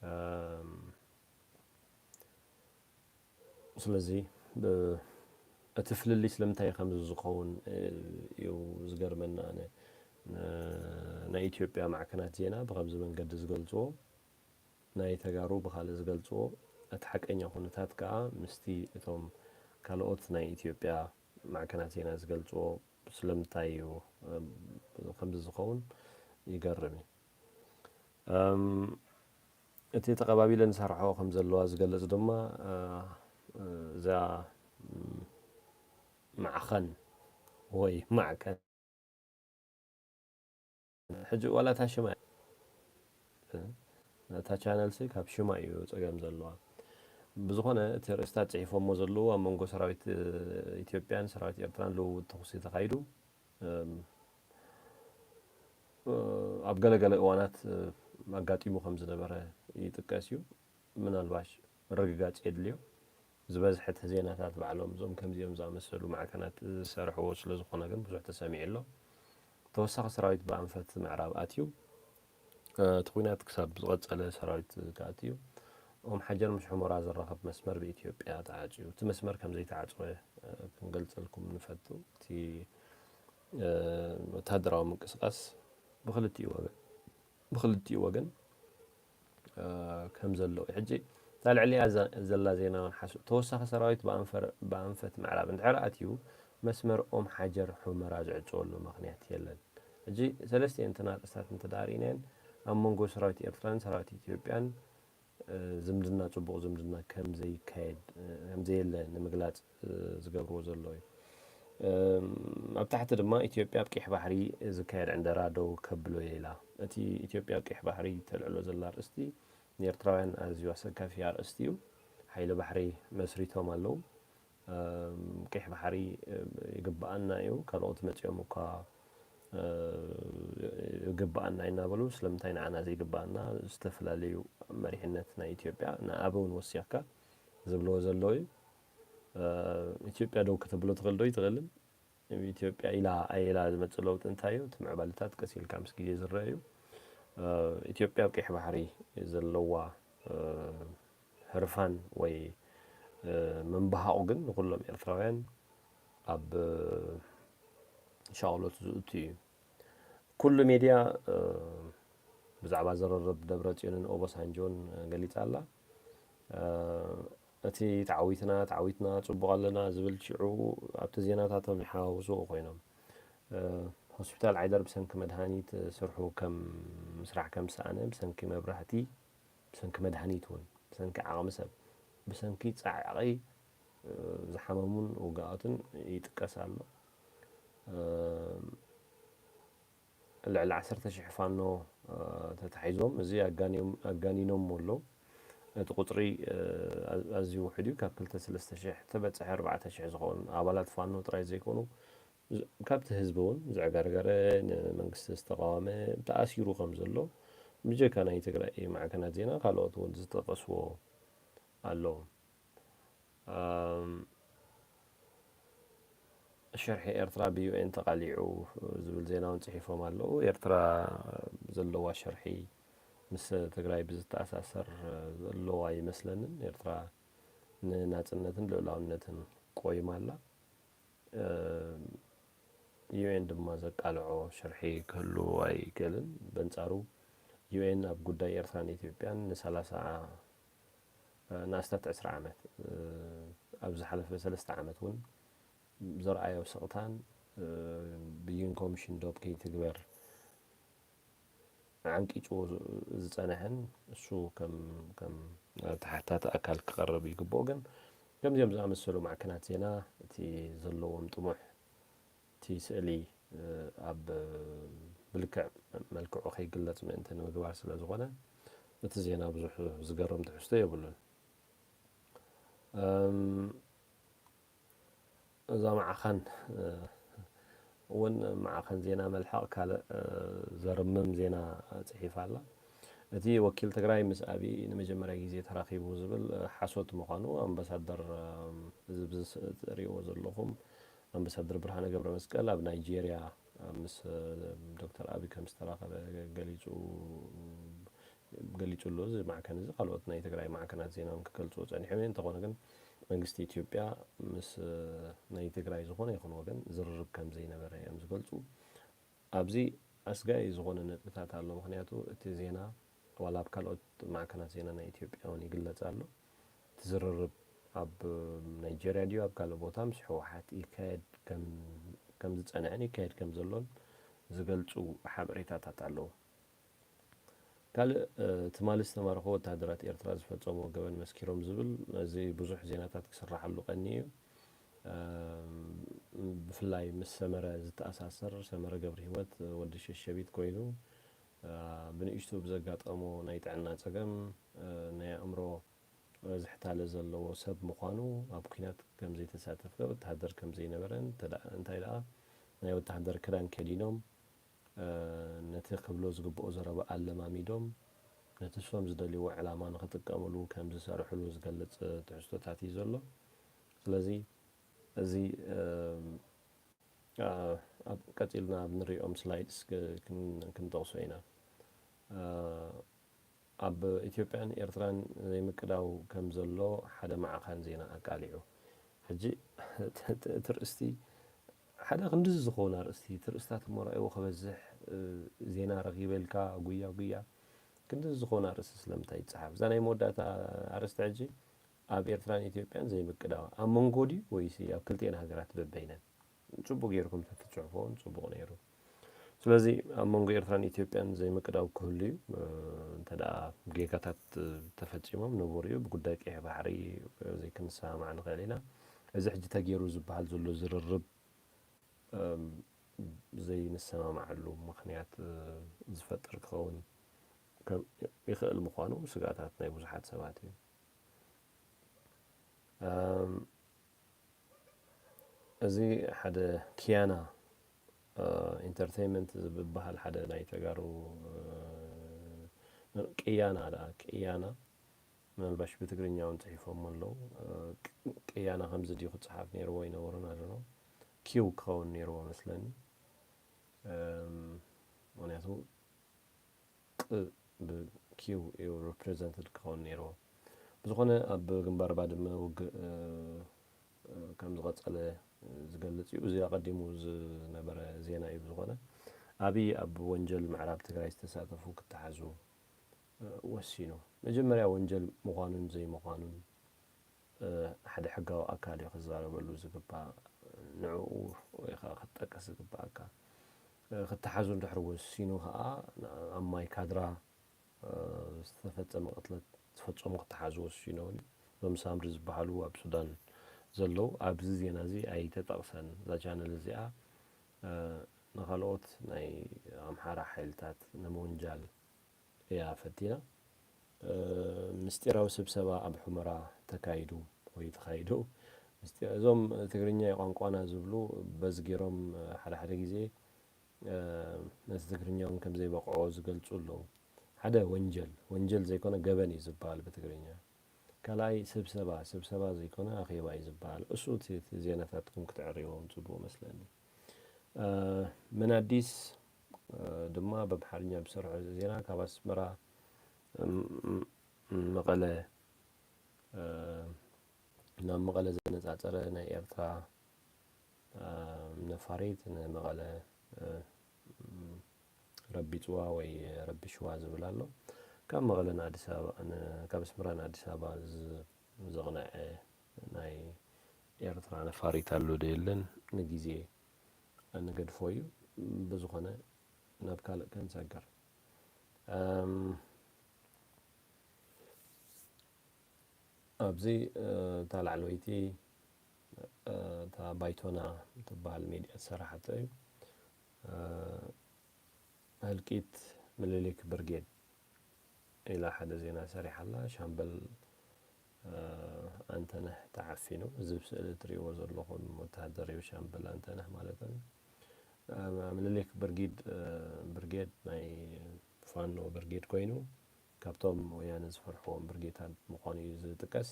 እም፣ ስለዚ፣ ብ-፣ እቲ ፍልልይ ስለምንታይ ከምዚ ዝኸውን፣ እ፣ እዩ ዝገርመና። ኣነ፣ ን-፣ ናይ ኢትዮጵያ ማዕከናት ዜና ብኸምዚ መንገዲ ዝገልጽዎ፣ ናይ ተጋሩ ብኻልእ ዝገልጽዎ፣ እቲ ሓቀኛ ኩነታት ከኣ ምስቲ እቶም ካልኦት ናይ ኢትዮጵያ ማዕከናት ዜና ዝገልጽዎ ስለምንታይ እዩ፣ እም፣ ከምዚ ዝኸውን ይገርም እዩ። እም፣ እቲ ተቐባቢለ ንሰርሖ ከም ዘለዋ ዝገልጽ ድማ፣ እ፣ እዛ፣ እም፣ ማዕኸን ወይ ማዕከን ሕጂ ዋላ እታ ሽማ እታ ቻነል ሲ ካብ ሽማ እዩ ጸገም ዘለዋ። ብዝኾነ እቲ ርእስታት ጽሒፎሞ ዘለዉ ኣብ መንጎ ሰራዊት ኢትዮጵያን ሰራዊት ኤርትራን ልውውጥ ተኹሲ ተኻይዱ ኣብ ገለገለ እዋናት ኣጋጢሙ ከም ዝነበረ ይጥቀስ እዩ። ምናልባሽ ምርግጋጽ የድልዮ። ዝበዝሐ እቲ ዜናታት ባዕሎም እዞም ከምዚኦም ዝኣመሰሉ ማዕከናት ዝሰርሕዎ ስለ ዝኾነ ግን ብዙሕ ተሰሚዑ ኣሎ። ተወሳኺ ሰራዊት ብኣንፈት ምዕራብ ኣትዩ። እቲ ኲናት ክሳብ ዝቐጸለ ሰራዊት ክኣትዩ ኦም ሓጀር ምስ ሑመራ ዘራኸብ መስመር ብኢትዮጵያ ተዓጽዩ። እቲ መስመር ከም ዘይተዓጽወ ክንገልጸልኩም ንፈቱ። እቲ ወታደራዊ ምንቅስቃስ ብክልቲኡ ወገን ብክልቲኡ ወገን ከም ዘሎ እዩ። ሕጂ እታ ልዕሊኣ ዘላ ዜና እውን ሓሱ ተወሳኺ ሰራዊት ብኣንፈት ምዕራብ እንድሕር ኣትዩ መስመር ኦም ሓጀር ሑመራ ዝዕፀወሉ ምክንያት የለን። ሕጂ ሰለስቲኤን እተን ኣርእስታት እንተዳርኢናየን ኣብ መንጎ ሰራዊት ኤርትራን ሰራዊት ኢትዮጵያን ዝምድና፣ ጽቡቕ ዝምድና ከም ዘይካየድ ከም ዘየለ ንምግላጽ ዝገብርዎ ዘለዉ እዩ። ኣብ ታሕቲ ድማ ኢትዮጵያ ኣብ ቀይሕ ባሕሪ ዝካየድ ዕንደራ ደው ከብሎ እየ ኢላ። እቲ ኢትዮጵያ ኣብ ቀይሕ ባሕሪ ተልዕሎ ዘላ ኣርእስቲ ንኤርትራውያን ኣዝዩ ኣሰካፊ ኣርእስቲ እዩ። ሓይሊ ባሕሪ መስሪቶም ኣለዉ። ቀይሕ ባሕሪ ይግብኣና እዩ፣ ካልኦት መጺኦም እኳ ይግብኣና እናበሉ ስለምንታይ ንዓና ዘይግብኣና? ዝተፈላለዩ መሪሕነት ናይ ኢትዮጵያ ንኣቢ እውን ወሲኽካ ዝብልዎ ዘለዉ እዩ። ኢትዮጵያ ደው ከተብሎ ትኽእል ዶ? ይትኽእልን። ኢትዮጵያ ኢላ ኣየላ ዝመፅእ ለውጢ እንታይ እዩ? እቲ ምዕባለታት ቀስ ኢልካ ምስ ግዜ ዝረአ እዩ። ኢትዮጵያ ኣብ ቀይሕ ባሕሪ ዘለዋ ህርፋን ወይ ምንባሃቑ ግን ንኩሎም ኤርትራውያን ኣብ ሻቕሎት ዝእቱ እዩ። ኩሉ ሚድያ ብዛዕባ ዝርርብ ደብረጽዮንን ኦባሳንጆን ገሊጻ ኣላ። እቲ ተዓዊትና ተዓዊትና ጽቡቕ ኣለና ዝብል ሽዑ ኣብቲ ዜናታቶም ይሓዋውስዎ ኮይኖም። ሆስፒታል ዓይደር ብሰንኪ መድሃኒት ስርሑ ከም ምስራሕ ከም ዝሰኣነ፣ ብሰንኪ መብራህቲ፣ ብሰንኪ መድሃኒት እውን፣ ብሰንኪ ዓቕሚ ሰብ፣ ብሰንኪ ጻዕቒ ዝሓመሙን ውግኣትን ይጥቀስ ኣሎ። ልዕሊ ዓሰርተ ሽሕ ፋኖ ተታሒዞም፣ እዚ ኣጋኒኖምዎ ኣለዉ። እቲ ቁጽሪ ኣዝዩ ውሑድ እዩ። ካብ ክልተ ሰለስተ ሽሕ ተበጽሐ ኣርባዕተ ሽሕ ዝኾኑ ኣባላት ፋኖ ጥራይ ዘይኮኑ፣ ካብቲ ህዝቢ እውን ዘዕገርገረ፣ ንመንግስቲ ዝተቓወመ ተኣሲሩ ከም ዘሎ ብጀካ ናይ ትግራይ ማዕከናት ዜና ካልኦት እውን ዝጠቀስዎ ኣለዉ። ሽርሒ ኤርትራ ብዩኤን ተቓሊዑ ዝብል ዜና እውን ጽሒፎም ኣለዉ። ኤርትራ ዘለዋ ሽርሒ ምስ ትግራይ ብዝተኣሳሰር ዘለዋ ኣይመስለንን። ኤርትራ ንናጽነትን ልኡላውነትን ቆይማ ኣላ። ዩኤን ድማ ዘቃልዖ ሽርሒ ክህሉ ኣይክእልን። በንጻሩ ዩኤን ኣብ ጉዳይ ኤርትራን ኢትዮጵያን ንሰላሳ ንኣስታት ዕስራ ዓመት ኣብ ዝሓለፈ ሰለስተ ዓመት እውን ዘርኣዮ ስቕታን ብይን ኮሚሽን ዶብ ከይትግበር ዓንቂጹ ዝጸንሐን እሱ ከም ከም ተሓታቲ ኣካል ክቐርብ ይግብኦ። ግን ከምዚኦም ዝኣመሰሉ ማዕከናት ዜና እቲ ዘለዎም ጥሙሕ እቲ ስእሊ ኣብ ብልክዕ መልክዑ ከይግለጽ ምእንቲ ንምግባር ስለ ዝኾነ እቲ ዜና ብዙሕ ዝገርም ትሕዝቶ የብሉን። እዛ ማዕኸን እውን ማዕኸን ዜና መልሕቕ ካልእ ዘርምም ዜና ጽሒፋ ኣላ። እቲ ወኪል ትግራይ ምስ ኣብይ ንመጀመርያ ግዜ ተራኺቡ ዝብል ሓሶት ምዃኑ ኣምባሳደር፣ እዚ ትርእይዎ ዘለኹም ኣምባሳደር ብርሃነ ገብረመስቀል ኣብ ናይጄርያ ምስ ዶክተር ኣብይ ከም ዝተራኸበ ገሊጹ ገሊጹ ኣሎ። እዚ ማዕከን እዚ ካልኦት ናይ ትግራይ ማዕከናት ዜና እውን ክገልጽዎ ጸኒሖም እዮም። እንተኾነ ግን መንግስቲ ኢትዮጵያ ምስ ናይ ትግራይ ዝኾነ ይኹን ወገን ዝርርብ ከም ዘይነበረ እዮም ዝገልጹ። ኣብዚ ኣስጋኢ ዝኾነ ነጥብታት ኣሎ። ምኽንያቱ እቲ ዜና ዋላ ኣብ ካልኦት ማዕከናት ዜና ናይ ኢትዮጵያ እውን ይግለጽ ኣሎ። እቲ ዝርርብ ኣብ ናይጄርያ ድዩ ኣብ ካልእ ቦታ ምስ ህወሓት ይካየድ ከም ዝጸንዐን ይካየድ ከም ዘሎን ዝገልጹ ሓበሬታታት ኣለዉ። ካልእ ትማሊ ዝተማረኹ ወተሃደራት ኤርትራ ዝፈጸምዎ ገበን መስኪሮም ዝብል እዚ ብዙሕ ዜናታት ክስራሓሉ ቀንዩ እዩ። ብፍላይ ምስ ሰመረ ዝተኣሳሰር፣ ሰመረ ገብረሂወት ወዲ ሸሸቢት ኮይኑ፣ ብንእሽቱ ብዘጋጠሞ ናይ ጥዕና ጸገም ናይ ኣእምሮ ዝሕታለ ዘለዎ ሰብ ምዃኑ፣ ኣብ ኲናት ከም ዘይተሳተፈ፣ ወተሃደር ከም ዘይነበረን፣ እንታይ ደኣ ናይ ወተሃደር ክዳን ከዲኖም ነቲ ክብሎ ዝግብኦ ዘረባ ኣለማሚዶም፣ ነቲ ንሶም ዝደልይዎ ዕላማ ንኽጥቀምሉ ከም ዝሰርሕሉ ዝገልጽ ትሕዝቶታት እዩ ዘሎ። ስለዚ እዚ ኣብ ቀጺልና ኣብ ንሪኦም ስላይድስ ክንጠቕሶ ኢና። ኣብ ኢትዮጵያን ኤርትራን ዘይምቅዳው ከም ዘሎ ሓደ ማዕኻን ዜና ኣቃሊዑ። ሕጂ እቲ ርእስቲ ሓደ ክንድዚ ዝኸውን ኣርእስቲ፣ እቲ ርእስታት እሞ ረኣይዎ ክበዝሕ ዜና ረኺበ ኢልካ ጉያ ጉያ ክንድዚ ዝኸውን ኣርእስቲ ስለምንታይ ይጸሓፍ? እዛ ናይ መወዳእታ ኣርእስቲ ሕጂ ኣብ ኤርትራን ኢትዮጵያን ዘይምቅዳው ኣብ መንጎ ድዩ ወይስ ኣብ ክልቲኤን ሃገራት በበይነን? ጽቡቕ ጌርኩም ተትጽሕፎ እውን ጽቡቕ ነይሩ። ስለዚ ኣብ መንጎ ኤርትራን ኢትዮጵያን ዘይምቅዳው ክህሉ እዩ። እንተ ደኣ ጌጋታት ተፈጺሞም ንቡር እዩ። ብጉዳይ ቀይሕ ባሕሪ ዘይክንሰማማዕ ንኽእል ኢና። እዚ ሕጂ ተገይሩ ዝበሃል ዘሎ ዝርርብ ዘይንሰማማዓሉ ምኽንያት ዝፈጥር ክኸውን ይኽእል ምዃኑ ስግኣታት ናይ ብዙሓት ሰባት እዩ። እዚ ሓደ ኪያና ኢንተርቴይንመንት ዝበሃል ሓደ ናይ ተጋሩ ቅያና ደኣ ቅያና ምናልባሽ ብትግርኛ እውን ጽሒፎም ኣለዉ። ቅያና ከምዚ ድዩ ክጸሓፍ ነይርዎ ይነበሩን ኣለኖ ኪው ክኸውን ነይርዎ መስለኒ። ምክንያቱ ቅ ብኪው እዩ ሪፕሬዘንትድ ክኸውን ነይርዎ። ብዝኾነ ኣብ ግንባር ባድመ ውግእ ከም ዝቐጸለ ዝገልጽ እዩ። እዚ ኣቐዲሙ ዝነበረ ዜና እዩ። ብዝኾነ ኣብይ ኣብ ወንጀል ምዕራብ ትግራይ ዝተሳተፉ ክተሓዙ ወሲኑ። መጀመርያ ወንጀል ምዃኑን ዘይምዃኑን ሓደ ሕጋዊ ኣካል እዩ ክዛረበሉ ዝግባእ። ንዕኡ ወይ ከዓ ክትጠቅስ ዝግባእ ኣካል ክተሓዙ እንድሕር ወሲኑ ከዓ ኣብ ማይ ካድራ ዝተፈጸመ ቅትለት ዝፈጸሙ ክተሓዙ ወሲኑ እውን እዩ። እዞም ሳምሪ ዝበሃሉ ኣብ ሱዳን ዘለዉ ኣብዚ ዜና እዚ ኣይተጠቕሰን። እዛ ቻነል እዚኣ ንኻልኦት ናይ ኣምሓራ ሓይልታት ንምውንጃል እያ ፈቲና። ምስጢራዊ ስብሰባ ኣብ ሑመራ ተካይዱ ወይ ተኻይዱ። እዞም ትግርኛ ቋንቋና ዝብሉ በዚ ገይሮም ሓደ ሓደ ግዜ ነቲ ትግርኛ እውን ከም ዘይበቕዖ ዝገልጹ ኣለዉ። ሓደ ወንጀል፣ ወንጀል ዘይኮነ ገበን እዩ ዝበሃል ብትግርኛ። ካልኣይ ስብሰባ፣ ስብሰባ ዘይኮነ ኣኼባ እዩ ዝበሃል። እሱ እቲ ዜናታትኩም ክትዕርይዎም ጽቡቕ መስለኒ። ምን ኣዲስ ድማ በምሓርኛ ብሰርሖ ዜና ካብ ኣስመራ መቐለ ናብ መቐለ ዘነጻጸረ ናይ ኤርትራ ነፋሪት ንመቐለ ረቢጽዋ ወይ ረቢሽዋ ዝብል ኣሎ። ካብ መቐለ ንኣዲስ ኣበባ ካብ ኣስመራ ንኣዲስ ኣበባ ዘቕነዐ ናይ ኤርትራ ነፋሪት ኣሎ ዶ የለን ንግዜ ንገድፎ እዩ። ብዝኾነ ናብ ካልእ ክንሰግር። ኣብዚ እታ ላዕለወይቲ እታ ባይቶና ትበሃል ሜድያ ዝሰራሓቶ እዩ። ህልቂት ምልሊክ ብርጌድ ኢላ ሓደ ዜና ሰሪሓ ኣላ። ሻምበል ኣንተነህ ተዓፊኑ። እዚ ብስእሊ እትርእይዎ ዘለኹም ወተሃደር እዩ፣ ሻምበል ኣንተነህ ማለት እዩ። ምልሊክ ብርጊድ ብርጌድ ናይ ፋኖ ብርጌድ ኮይኑ ካብቶም ወያነ ዝፈርሕዎም ብርጌታት ምዃኑ እዩ ዝጥቀስ።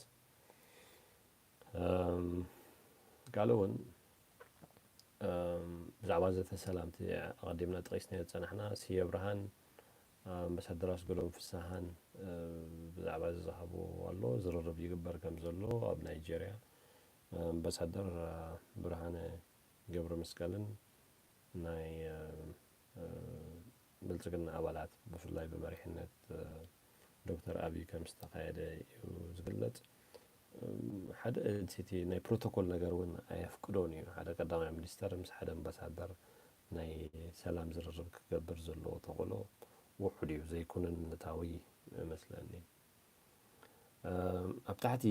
ካልእ እውን ብዛዕባ ዘተ ሰላምቲ ኣቐዲምና ጠቒስናዮ ዝጸናሕና ስየ ብርሃን ኣምባሳደር ኣስገዶም ፍስሃን ብዛዕባ እዚ ዝሃብዎ ኣሎ። ዝርርብ ይግበር ከም ዘሎ ኣብ ናይጀርያ ኣምባሳደር ብርሃነ ገብረ መስቀልን ናይ ብልጽግና ኣባላት ብፍላይ ብመሪሕነት ዶክተር ኣብይ ከም ዝተኻየደ እዩ ዝግለጽ። ሓደ እቲ ናይ ፕሮቶኮል ነገር እውን ኣየፍቅዶን እዩ። ሓደ ቀዳማይ ሚኒስተር ምስ ሓደ ኣምባሳደር ናይ ሰላም ዝርርብ ክገብር ዘለዎ ተኽእሎ ውሑድ እዩ፣ ዘይኩነታዊ መስለኒ። ኣብ ታሕቲ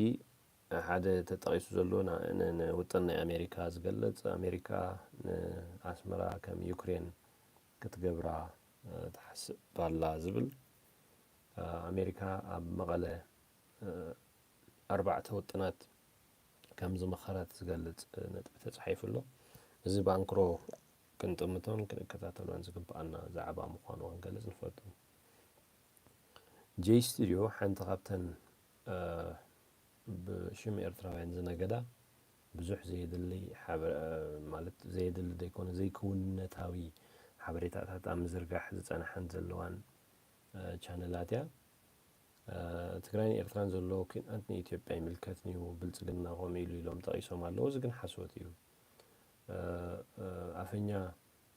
ሓደ ተጠቒሱ ዘሎ ና- ን- ንውጥን ናይ ኣሜሪካ ዝገልጽ፣ ኣሜሪካ ንኣስመራ ከም ዩክሬን ክትገብራ እ፣ ትሓስብ ኣላ ዝብል፣ እ፣ ኣሜሪካ ኣብ መቐለ እ፣ ኣርባዕተ ውጥናት ከም ዝመኸረት ዝገልጽ ነጥቢ ተጻሒፉ ኣሎ። እዚ ብኣንክሮ ክንጥምቶን ክንከታተሎን ዝግብኣና ዛዕባ ምዃኑ ክንገልጽ ንፈቱ። ጄይ ስቱድዮ ሓንቲ ካብተን እ፣ ብሽም ኤርትራውያን ዝነገዳ ብዙሕ ዘየድሊ ሓበ- ማለት ዘየድሊ ዘይኮነ ዘይክውንነታዊ ሓበሬታታት ኣብ ምዝርጋሕ ዝጸንሓን ዘለዋን እ፣ ቻነላት እያ። እ፣ ትግራይን ኤርትራን ዘሎ ኩናት ንኢትዮጵያ ይምልከትንዩ፣ ብልጽግና ከምኡ ኢሉ ኢሎም ጠቒሶም ኣለዉ። እዚ ግን ሓሶት እዩ። እ፣ እ፣ ኣፈኛ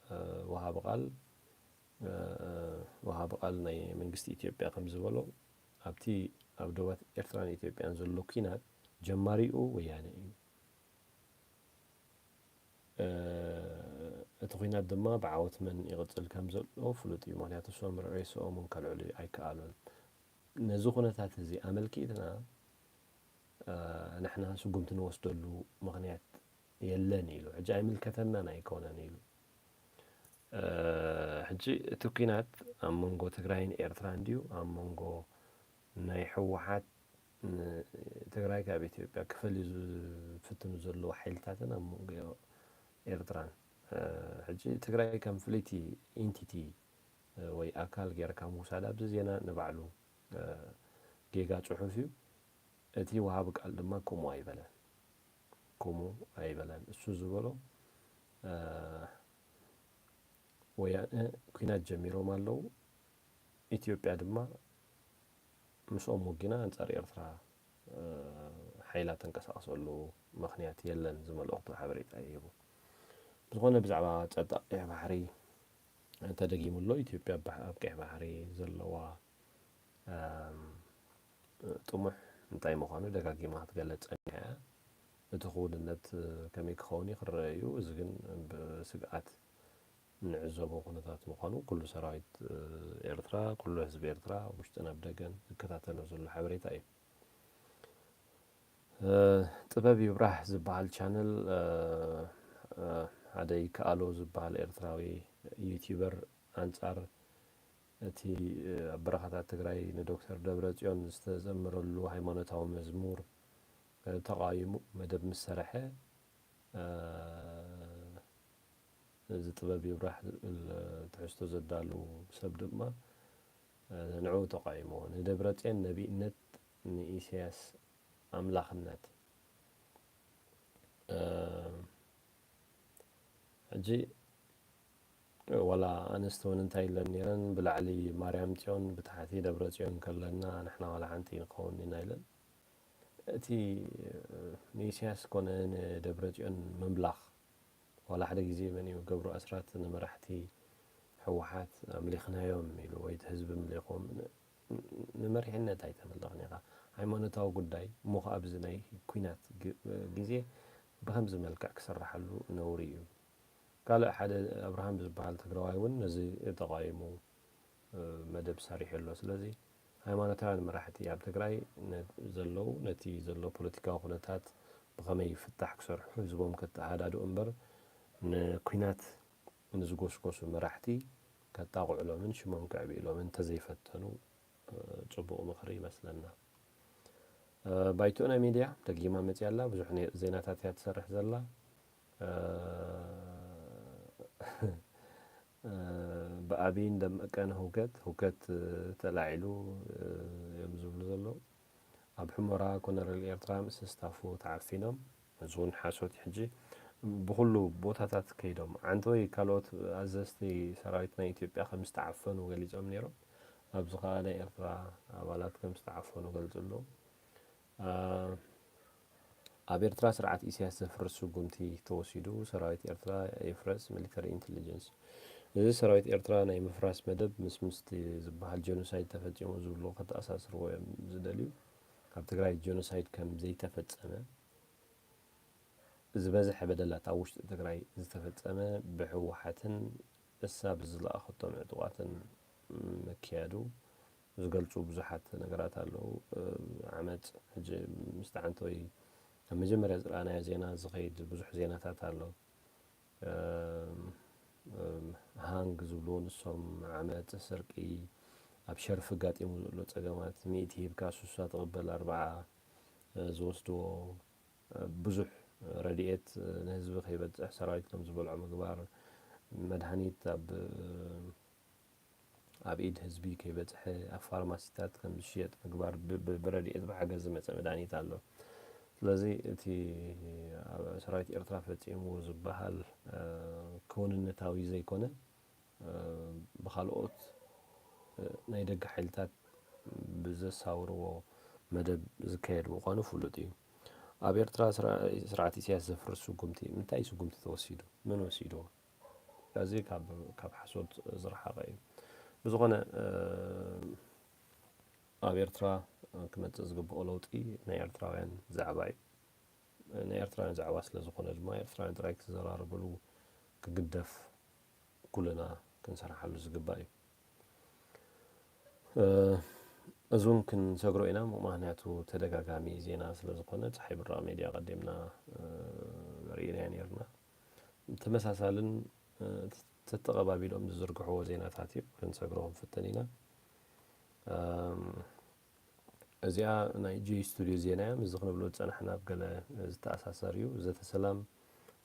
እ፣ ወሃቢ ቃል እ፣ ወሃቢ ቃል ናይ መንግስቲ ኢትዮጵያ ከም ዝበሎ ኣብቲ ኣብ ዶባት ኤርትራን ኢትዮጵያን ዘሎ ኩናት ጀማሪኡ ወያነ እዩ። እ፣ እቲ ኩናት ድማ ብዓወት መን ይቕጽል ከም ዘሎ ፍሉጥ እዩ። ምክንያቱ እሶም ሬስኦም እውን ከልዕሉ ኣይከኣሉን። ነዚ ኩነታት እዚ ኣመልኪትና እ፣ ንሕና ስጉምቲ ንወስደሉ ምኽንያት የለን ኢሉ። ሕጂ ኣይምልከተናን ኣይኮነን ኢሉ። እ፣ ሕጂ እቲ ኩናት ኣብ መንጎ ትግራይን ኤርትራን ድዩ ኣብ መንጎ ናይ ህወሓት ንትግራይ ካብ ኢትዮጵያ ክፈልዩ ዝፍትኑ ዘለዉ ሓይልታትን ኣብ መንጎ ኤርትራን እ፣ ሕጂ ትግራይ ከም ፍልይቲ ኢንቲቲ እ፣ ወይ ኣካል ጌርካ ምውሳድ ኣብዚ ዜና ንባዕሉ እ፣ ጌጋ ጽሑፍ እዩ። እቲ ወሃቢ ቃል ድማ ከምኡ ኣይበለን። ከምኡ ኣይበለን። እሱ ዝበሎ እ፣ ወያነ ኩናት ጀሚሮም ኣለዉ። ኢትዮጵያ ድማ ምስኦም ወጊና ኣንጻር ኤርትራ እ፣ ሓይላ ተንቀሳቕሰሉ ምኽንያት የለን ዝመልእኽቱ ሓበሬታ ይህቡ። ብዝኾነ ብዛዕባ ጸጥታ ቀይሕ ባሕሪ ተደጊሙ ኣሎ። ኢትዮጵያ ኣብ ባሕ- ኣብ ቀይሕ ባሕሪ ዘለዋ እም፣ ጥሙሕ እንታይ ምዃኑ ደጋጊማ ክትገለጽ ጸኒሓ እያ። እቲ ክውንነት ከመይ ክኸውን እዩ ክረአ እዩ። እዚ ግን ብስግኣት ንዕዘቦ ኩነታት ምዃኑ ኩሉ ሰራዊት ኤርትራ፣ ኩሉ ህዝቢ ኤርትራ ውሽጥን ኣብ ደገን ዝከታተሎ ዘሎ ሓበሬታ እዩ። ጥበብ ይብራህ ዝበሃል ቻነል ሓደ ይከኣሎ ዝበሃል ኤርትራዊ ዩቲዩበር ኣንጻር እቲ ኣብ በረኻታት ትግራይ ንዶክተር ደብረጽዮን ዝተዘመረሉ ሃይማኖታዊ መዝሙር ተቓዊሙ መደብ ምስ ሰርሐ እዚ ጥበብ ይብራህ ዝብል ትሕዝቶ ዘዳሉ ሰብ ድማ ንዕኡ ተቓዊምዎ። ንደብረጽዮን ነቢይነት፣ ንኢሳያስ ኣምላኽነት። ሕጂ ዋላ ኣንስቲ እውን እንታይ ኢለን ነይረን፣ ብላዕሊ ማርያም ጽዮን ብታሕቲ ደብረ ጽዮን ከለና ንሕና ዋላ ሓንቲ ንኸውን ኢና ኢለን። እቲ ንኢሳያስ ኮነ ንደብረ ጽዮን ምምላኽ ዋላ ሓደ ግዜ መን እዩ ገብሩ ኣስራት ንመራሕቲ ህወሓት ኣምሊኽናዮም ኢሉ ወይ እቲ ህዝቢ ምሊኹም ንመሪሕነት ኣይተመለኽን ኢኻ። ሃይማኖታዊ ጉዳይ እሞ ከኣ ኣብዚ ናይ ኩናት ግዜ ብኸምዚ መልክዕ ክስርሓሉ ነውሪ እዩ። ካልእ ሓደ ኣብርሃም ዝበሃል ትግራዋይ እውን ነዚ ተቓዊሙ መደብ ሰሪሑ ኣሎ። ስለዚ ሃይማኖታውያን መራሕቲ ኣብ ትግራይ ዘለዉ ነቲ ዘሎ ፖለቲካዊ ኩነታት ብኸመይ ፍታሕ ክሰርሑ ህዝቦም ከተሃዳድኡ እምበር ንኲናት ንዝጎስጎሱ መራሕቲ ከጣቕዕሎምን ሽሞም ከዕብእሎምን እንተዘይፈተኑ ጽቡቕ ምኽሪ ይመስለና። ባይቶና ሚድያ ደጊማ መፅያ ኣላ። ብዙሕ ዜናታት እያ ትሰርሕ ዘላ። ብኣብይን ደመቀን ህውከት ህውከት ተላዒሉ እዮም ዝብሉ ዘለዉ። ኣብ ሕሞራ ኮነረል ኤርትራ ምስ ስታፉ ተዓፊኖም። እዚ እውን ሓሶት እዩ። ሕጂ ብኹሉ ቦታታት ከይዶም ዓንተወይ ካልኦት ኣዘዝቲ ሰራዊት ናይ ኢትዮጵያ ከም ዝተዓፈኑ ገሊጾም ነይሮም። ኣብዚ ከኣ ናይ ኤርትራ ኣባላት ከም ዝተዓፈኑ ገልጹ ኣለዉ። ኣብ ኤርትራ ስርዓት ኢሳያስ ዘፍርስ ስጉምቲ ተወሲዱ፣ ሰራዊት ኤርትራ ይፍረስ፣ ሚሊተሪ ኢንተሊጀንስ። እዚ ሰራዊት ኤርትራ ናይ ምፍራስ መደብ ምስ ምስቲ ዝበሃል ጀኖሳይድ ተፈጺሙ ዝብሉ ከተኣሳስርዎ እዮም ዝደልዩ። ኣብ ትግራይ ጀኖሳይድ ከም ዘይተፈጸመ፣ ዝበዝሐ በደላት ኣብ ውሽጢ ትግራይ ዝተፈጸመ ብህወሓትን እሳ ብዝለኣኸቶም ዕጡቓትን ምክያዱ ዝገልጹ ብዙሓት ነገራት ኣለዉ። ዓመጽ ሕጂ ምስቲ ዓንተወይ ኣብ መጀመርያ ዝረኣናዮ ዜና ዝኸይድ ብዙሕ ዜናታት ኣሎ። እም፣ እም፣ ሃንግ ዝብልዎ ንሶም ዓመፅ፣ ስርቂ፣ ኣብ ሸርፊ ጋጢሙ ዘሎ ፀገማት፣ ሚእቲ ሂብካ ሱሳ ትቕበል ኣርብዓ፣ እ፣ ዝወስድዎ፣ እ፣ ብዙሕ ረድኤት፣ እ፣ ንህዝቢ ከይበፅሕ ሰራዊት ከም ዝበልዖ ምግባር፣ መድሃኒት ኣብ፣ እ፣ ኣብ ኢድ ህዝቢ ከይበፅሐ ኣብ ፋርማሲታት ከም ዝሽየጥ ምግባር፣ ብ-፣ ብ-፣ ብረድኤት ብሓገዝ ዝመፀ መድሃኒት ኣሎ። ስለዚ እቲ ኣብ ሰራዊት ኤርትራ ፈፂሙ ዝበሃል፣ እ፣ ክውንነታዊ ዘይኮነ፣ እ፣ ብኻልኦት፣ እ፣ ናይ ደገ ሓይልታት ብዘሳውርዎ መደብ ዝካየድ ምዃኑ ፍሉጥ እዩ። ኣብ ኤርትራ ስራ-፣ ስርዓት ኢሳያስ ዘፍርስ ስጉምቲ፣ ምንታይ ስጉምቲ ተወሲዱ? መን ወሲድዎ? እዚ ካብ፣ ካብ ሓሶት ዝረሓቐ እዩ። ብዝኾነ፣ እ፣ ኣብ ኤርትራ ክመጽእ ዝግብኦ ለውጢ ናይ ኤርትራውያን ዛዕባ እዩ። ናይ ኤርትራውያን ዛዕባ ስለ ዝኾነ ድማ ኤርትራውያን ጥራይ ክዘራረብሉ ክግደፍ ኩልና ክንሰርሓሉ ዝግባእ እዩ። እ፣ እዚ እውን ክንሰግሮ ኢና፣ ምኽንያቱ ተደጋጋሚ ዜና ስለ ዝኾነ። ጸሓይ ብራቕ ሜድያ ቀዲምና፣ እ፣ ርኢናዮ ነይርና። ተመሳሳልን፣ እ፣ ተተቐባቢሎም ዝዝርግሕዎ ዜናታት እዩ፣ ክንሰግሮ ክንፍትን ኢና። እም፣ እዚኣ ናይ ጄ ስቱድዮ ዜና እያ። ምስዚ ክንብሎ ዝጸናሕና ኣብ ገለ ዝተኣሳሰር እዩ። ዘተ ሰላም፣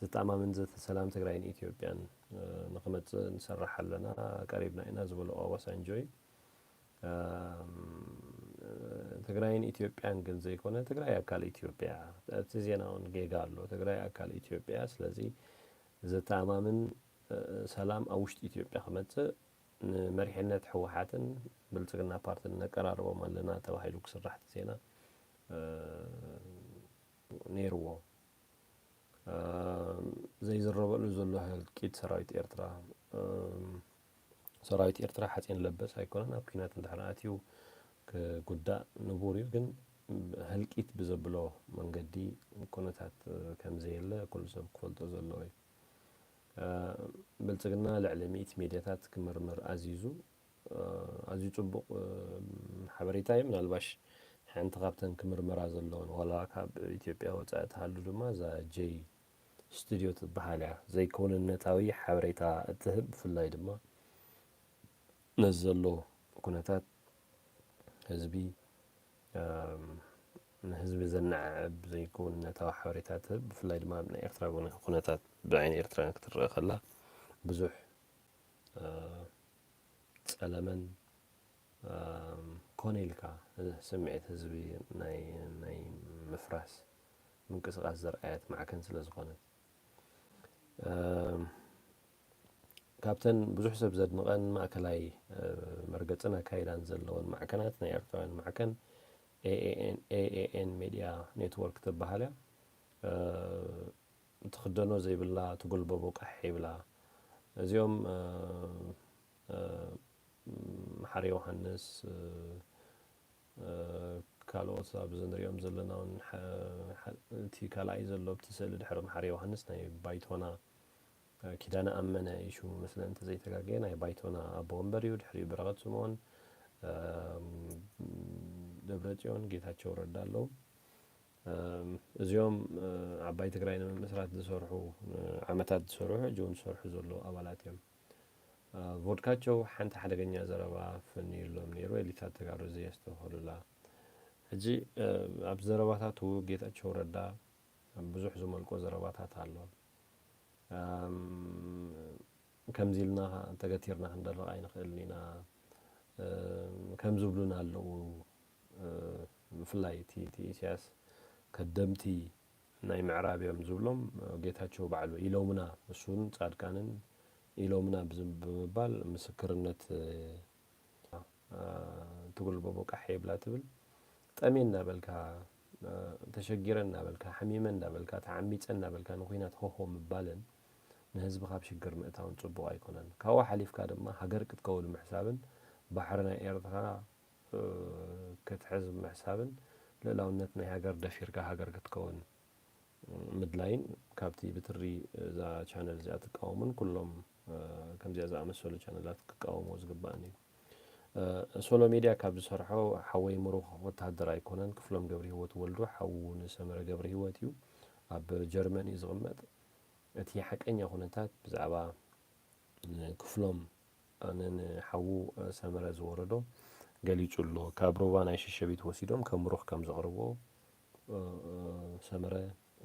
ዘተኣማምን ዘተ ሰላም ትግራይን ኢትዮጵያን፣ እ፣ ንኽመጽእ ንሰርሕ ኣለና፣ ቀሪብና ኢና ዝበሎ ኦባሳንጆ እዩ። እም፣ ትግራይን ኢትዮጵያን ግን ዘይኮነ፣ ትግራይ ኣካል ኢትዮጵያ። እቲ ዜና እውን ጌጋ ኣሎ። ትግራይ ኣካል ኢትዮጵያ። ስለዚ ዘተኣማምን፣ እ፣ ሰላም ኣብ ውሽጢ ኢትዮጵያ ክመጽእ ንመሪሕነት ህወሓትን ብልጽግና ፓርትን ነቀራርቦም ኣለና ተባሂሉ ክስራሕ እቲ ዜና፣ እ፣ ነይርዎ። እ፣ ዘይዝረበሉ ዘሎ ህልቂት ሰራዊት ኤርትራ፣ እ፣ ሰራዊት ኤርትራ ሓፂን ለበስ ኣይኮነን። ኣብ ኲናት እንድሕር ኣትዩ ክጉዳእ ንቡር እዩ፣ ግን ህልቂት ብዘብሎ መንገዲ ኩነታት፣ እ፣ ከም ዘየለ ኩሉ ሰብ ክፈልጦ ዘለዎ እዩ። እ፣ ብልጽግና ልዕሊ ሚእቲ ሜድያታት ክምርምር ኣዚዙ፣ እ፣ ኣዝዩ ጽቡቕ፣ እ፣ ሓበሬታ እዩ። ምናልባሽ ሓንቲ ካብተን ክምርመራ ዘለወን፣ ዋላ ካብ ኢትዮጵያ ወጻኢ ትሃሉ ድማ፣ እዛ ጄ ስቱድዮ ትበሃል እያ። ዘይክውንነታዊ ሓበሬታ እትህብ፣ ብፍላይ ድማ ነዚ ዘሎ ኩነታት ህዝቢ፣ እም፣ ንህዝቢ ዘነዓዕብ ዘይክውንነታዊ ሓበሬታ ትህብ። ብፍላይ ድማ ኣብ ናይ ኤርትራ ኩነ-፣ ኩነታት ብዓይኒ ኤርትራውያን ክትረአ ከላ ብዙሕ፣ እ፣ ጸለመን፣ እም፣ ኮነ ኢልካ ስምዒት ህዝቢ ናይ፣ ናይ ምፍራስ ምንቅስቓስ ዘርኣየት ማዕከን ስለ ዝኾነት። እም፣ ካብተን ብዙሕ ሰብ ዘድንቐን ማእከላይ፣ እ፣ መርገጽን ኣካይዳን ዘለወን ማዕከናት ናይ ኤርትራውያን ማዕከን ኤ ኤ ኤን፣ ኤ ኤ ኤን ሜድያ ኔትወርክ ትበሃል እያ። እ፣ ትኽደኖ ዘይብላ፣ ትጉልበቦ ቃሕ ይብላ። እዚኦም፣ እ፣ እ፣ መሓሪ ዮሃንስ፣ እ፣ እ፣ ካልኦት ኣብዚ ንሪኦም ዘለና እውን፣ ሓ-፣ ሓ-፣ እቲ ካልኣይ ዘሎ ኣብቲ ስእሊ ድሕሪ መሓሪ ዮሃንስ ናይ ባይቶና፣ እ፣ ኪዳነ ኣመነ እዩ ሽሙ መስለ እንተዘይተጋገየ፣ ናይ ባይቶና ኣቦ ወንበር እዩ። ድሕሪኡ በረኸት ስምኦን፣ እም፣ ደብረጽዮን፣ ጌታቸው ረዳ ኣለዉ። እም፣ እዚኦም፣ እ፣ ዓባይ ትግራይ ንምምስራት ዝሰርሑ፣ እ፣ ዓመታት ዝሰርሑ፣ ሕጂ እውን ዝሰርሑ ዘለዉ ኣባላት እዮም። እ፣ ቮድካቸው ሓንቲ ሓደገኛ ዘረባ ፈንዩሎም ነይሩ፣ ኤሊታት ተጋሩ ዘየስተውህሉላ። ሕጂ፣ እ፣ ኣብ ዘረባታቱ ጌታቸው ረዳ ብዙሕ ዝመልቆ ዘረባታት ኣሎ። እም፣ ከምዚ ኢልና ተገቲርና ክንደርቕ ኣይንኽእልን ኢና፣ እም፣ ከም ዝብሉና ኣለዉ። እ፣ ብፍላይ እቲ፣ እቲ ኢሳያስ ከደምቲ ናይ ምዕራብ እዮም ዝብሎም፣ ጌታቸው ባዕሉ ኢሎምና፣ እሱን ጻድቃንን ኢሎምና ብዝ-፣ ብምባል ምስክርነት፣ እ፣ እ፣ ትጉልበቦ ቃሕ የብላ ትብል። ጠምየ እናበልካ፣ እ፣ ተሸጊረ እናበልካ፣ ሓሚመ እናበልካ፣ ተዓሚጸ እናበልካ ንኹናት ሆሆ ምባልን ንህዝቢ ካብ ሽግር ምእታውን ጽቡቕ ኣይኮነን። ካብኡ ሓሊፍካ ድማ ሃገር ክትከውን ምሕሳብን ባሕሪ ናይ ኤርትራ፣ እ፣ ክትሕዝ ምሕሳብን ልእላውነት ናይ ሃገር ደፊርካ ሃገር ክትከውን ምድላይን፣ ካብቲ ብትሪ እዛ ቻነል እዚኣ ትቃወሙን ኩሎም፣ እ፣ ከምዚኣ ዝኣመሰሉ ቻነላት ክቃወምዎ ዝግባእን እዩ። ሶሎ ሜድያ ካብ ዝሰርሖ ሓወይ ምሩኽ ወተሃደር ኣይኮነን፣ ክፍሎም ገብረ ህይወት ወልዱ ሓዉ ንሰመረ ገብረ ህይወት እዩ። ኣብ ጀርመን እዩ ዝቕመጥ። እቲ ሓቀኛ ኩነታት ብዛዕባ ክፍሎም ንሓዉ ሰመረ ዝወረዶ ገሊጹ ኣሎ። ካብ ሩባ ናይ ሸሸቢት ወሲዶም ከም ምሩኽ ከም ዘቕርቦ ሰመረ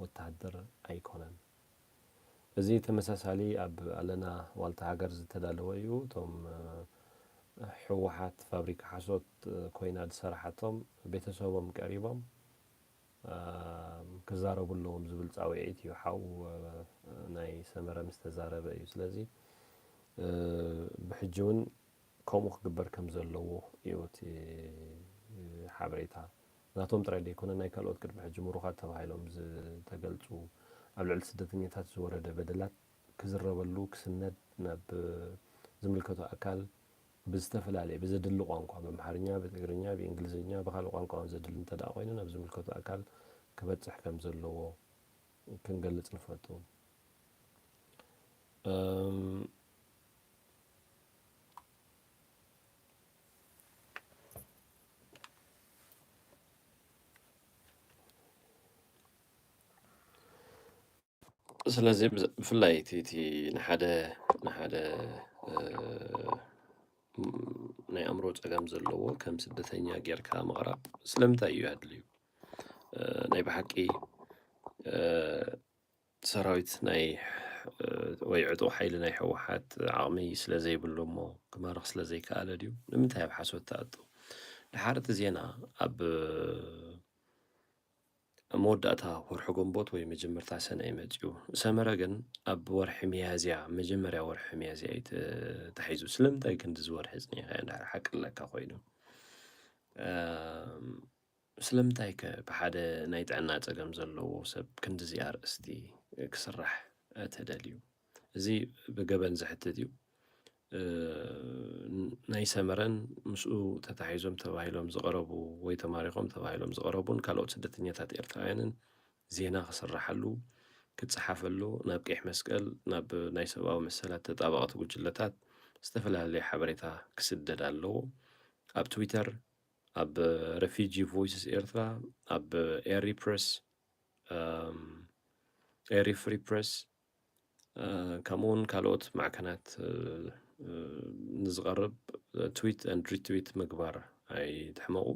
ወተሃደር ኣይኮነን። እዚ ተመሳሳሊ ኣብ ኣለና ዋልታ ሃገር ዝተዳለወ እዩ። እቶም ሕወሓት ፋብሪካ ሓሶት ኮይና ዝሰራሓቶም ቤተሰቦም ቀሪቦም ክዛረቡ ኣለዎም ዝብል ፃውዒት እዩ ሓው ናይ ሰመረ ምስ ተዛረበ እዩ። ስለዚ ብሕጂ እውን ከምኡ ክግበር ከም ዘለዎ እዩ እቲ ሓበሬታ። ናቶም ጥራይ ዘይኮነ ናይ ካልኦት ቅድሚ ሕጂ ምሩኻት ተባሂሎም ዝተገልፁ ኣብ ልዕሊ ስደተኛታት ዝወረደ በደላት ክዝረበሉ ክስነድ ናብ ዝምልከቶ ኣካል ብዝተፈላለየ ብዘድሊ ቋንቋ ብኣምሓርኛ ብትግርኛ ብእንግሊዝኛ ብካልእ ቋንቋ እውን ዘድሊ እንተ ደኣ ኮይኑ ናብ ዝምልከቶ ኣካል ክበፅሕ ከም ዘለዎ ክንገልፅ ንፈቱ። ስለዚ ብፍላይ እቲ ንሓደ ንሓደ ናይ ኣእምሮ ፀገም ዘለዎ ከም ስደተኛ ጌርካ ምቕራብ ስለምንታይ እዩ ኣድልዩ? ናይ ብሓቂ ሰራዊት ናይ ወይ ዕጡቕ ሓይሊ ናይ ህወሓት ዓቕሚ ስለ ዘይብሉ እሞ ክማርኽ ስለ ዘይከኣለ ድዩ? ንምንታይ ኣብ ሓሶት ተኣቱ? ድሓር እቲ ዜና ኣብ መወዳእታ ወርሒ ጎንቦት ወይ መጀመርታ ሰነ እዩ መፂኡ። ሰመረ ግን ኣብ ወርሒ ሚያዝያ መጀመርያ ወርሒ ሚያዝያ እዩ ተታሒዙ። ስለምንታይ ክንዲ ዝወርሒ ፅኒኻ እንድሕር ሓቂ ኣለካ ኮይኑ ስለምንታይ ከ ብሓደ ናይ ጥዕና ጸገም ዘለዎ ሰብ ክንድዚ ኣርእስቲ ክስራሕ ተደልዩ? እዚ ብገበን ዘሕትት እዩ። ናይ ሰመረን ምስኡ ተታሒዞም ተባሂሎም ዝቐረቡ ወይ ተማሪኾም ተባሂሎም ዝቐረቡን ካልኦት ስደተኛታት ኤርትራውያንን ዜና ክስራሓሉ፣ ክጸሓፈሉ፣ ናብ ቀይሕ መስቀል፣ ናብ ናይ ሰብኣዊ መሰላት ተጣበቕቲ ጉጅለታት ዝተፈላለየ ሓበሬታ ክስደድ ኣለዎ። ኣብ ትዊተር፣ ኣብ ረፊጂ ቮይስስ ኤርትራ፣ ኣብ ኤሪ ፕረስ፣ ኤሪ ፍሪ ፕረስ ከምኡ እውን ካልኦት ማዕከናት ንዝቐርብ ትዊት ን ሪትዊት ምግባር ኣይትሕመቑ።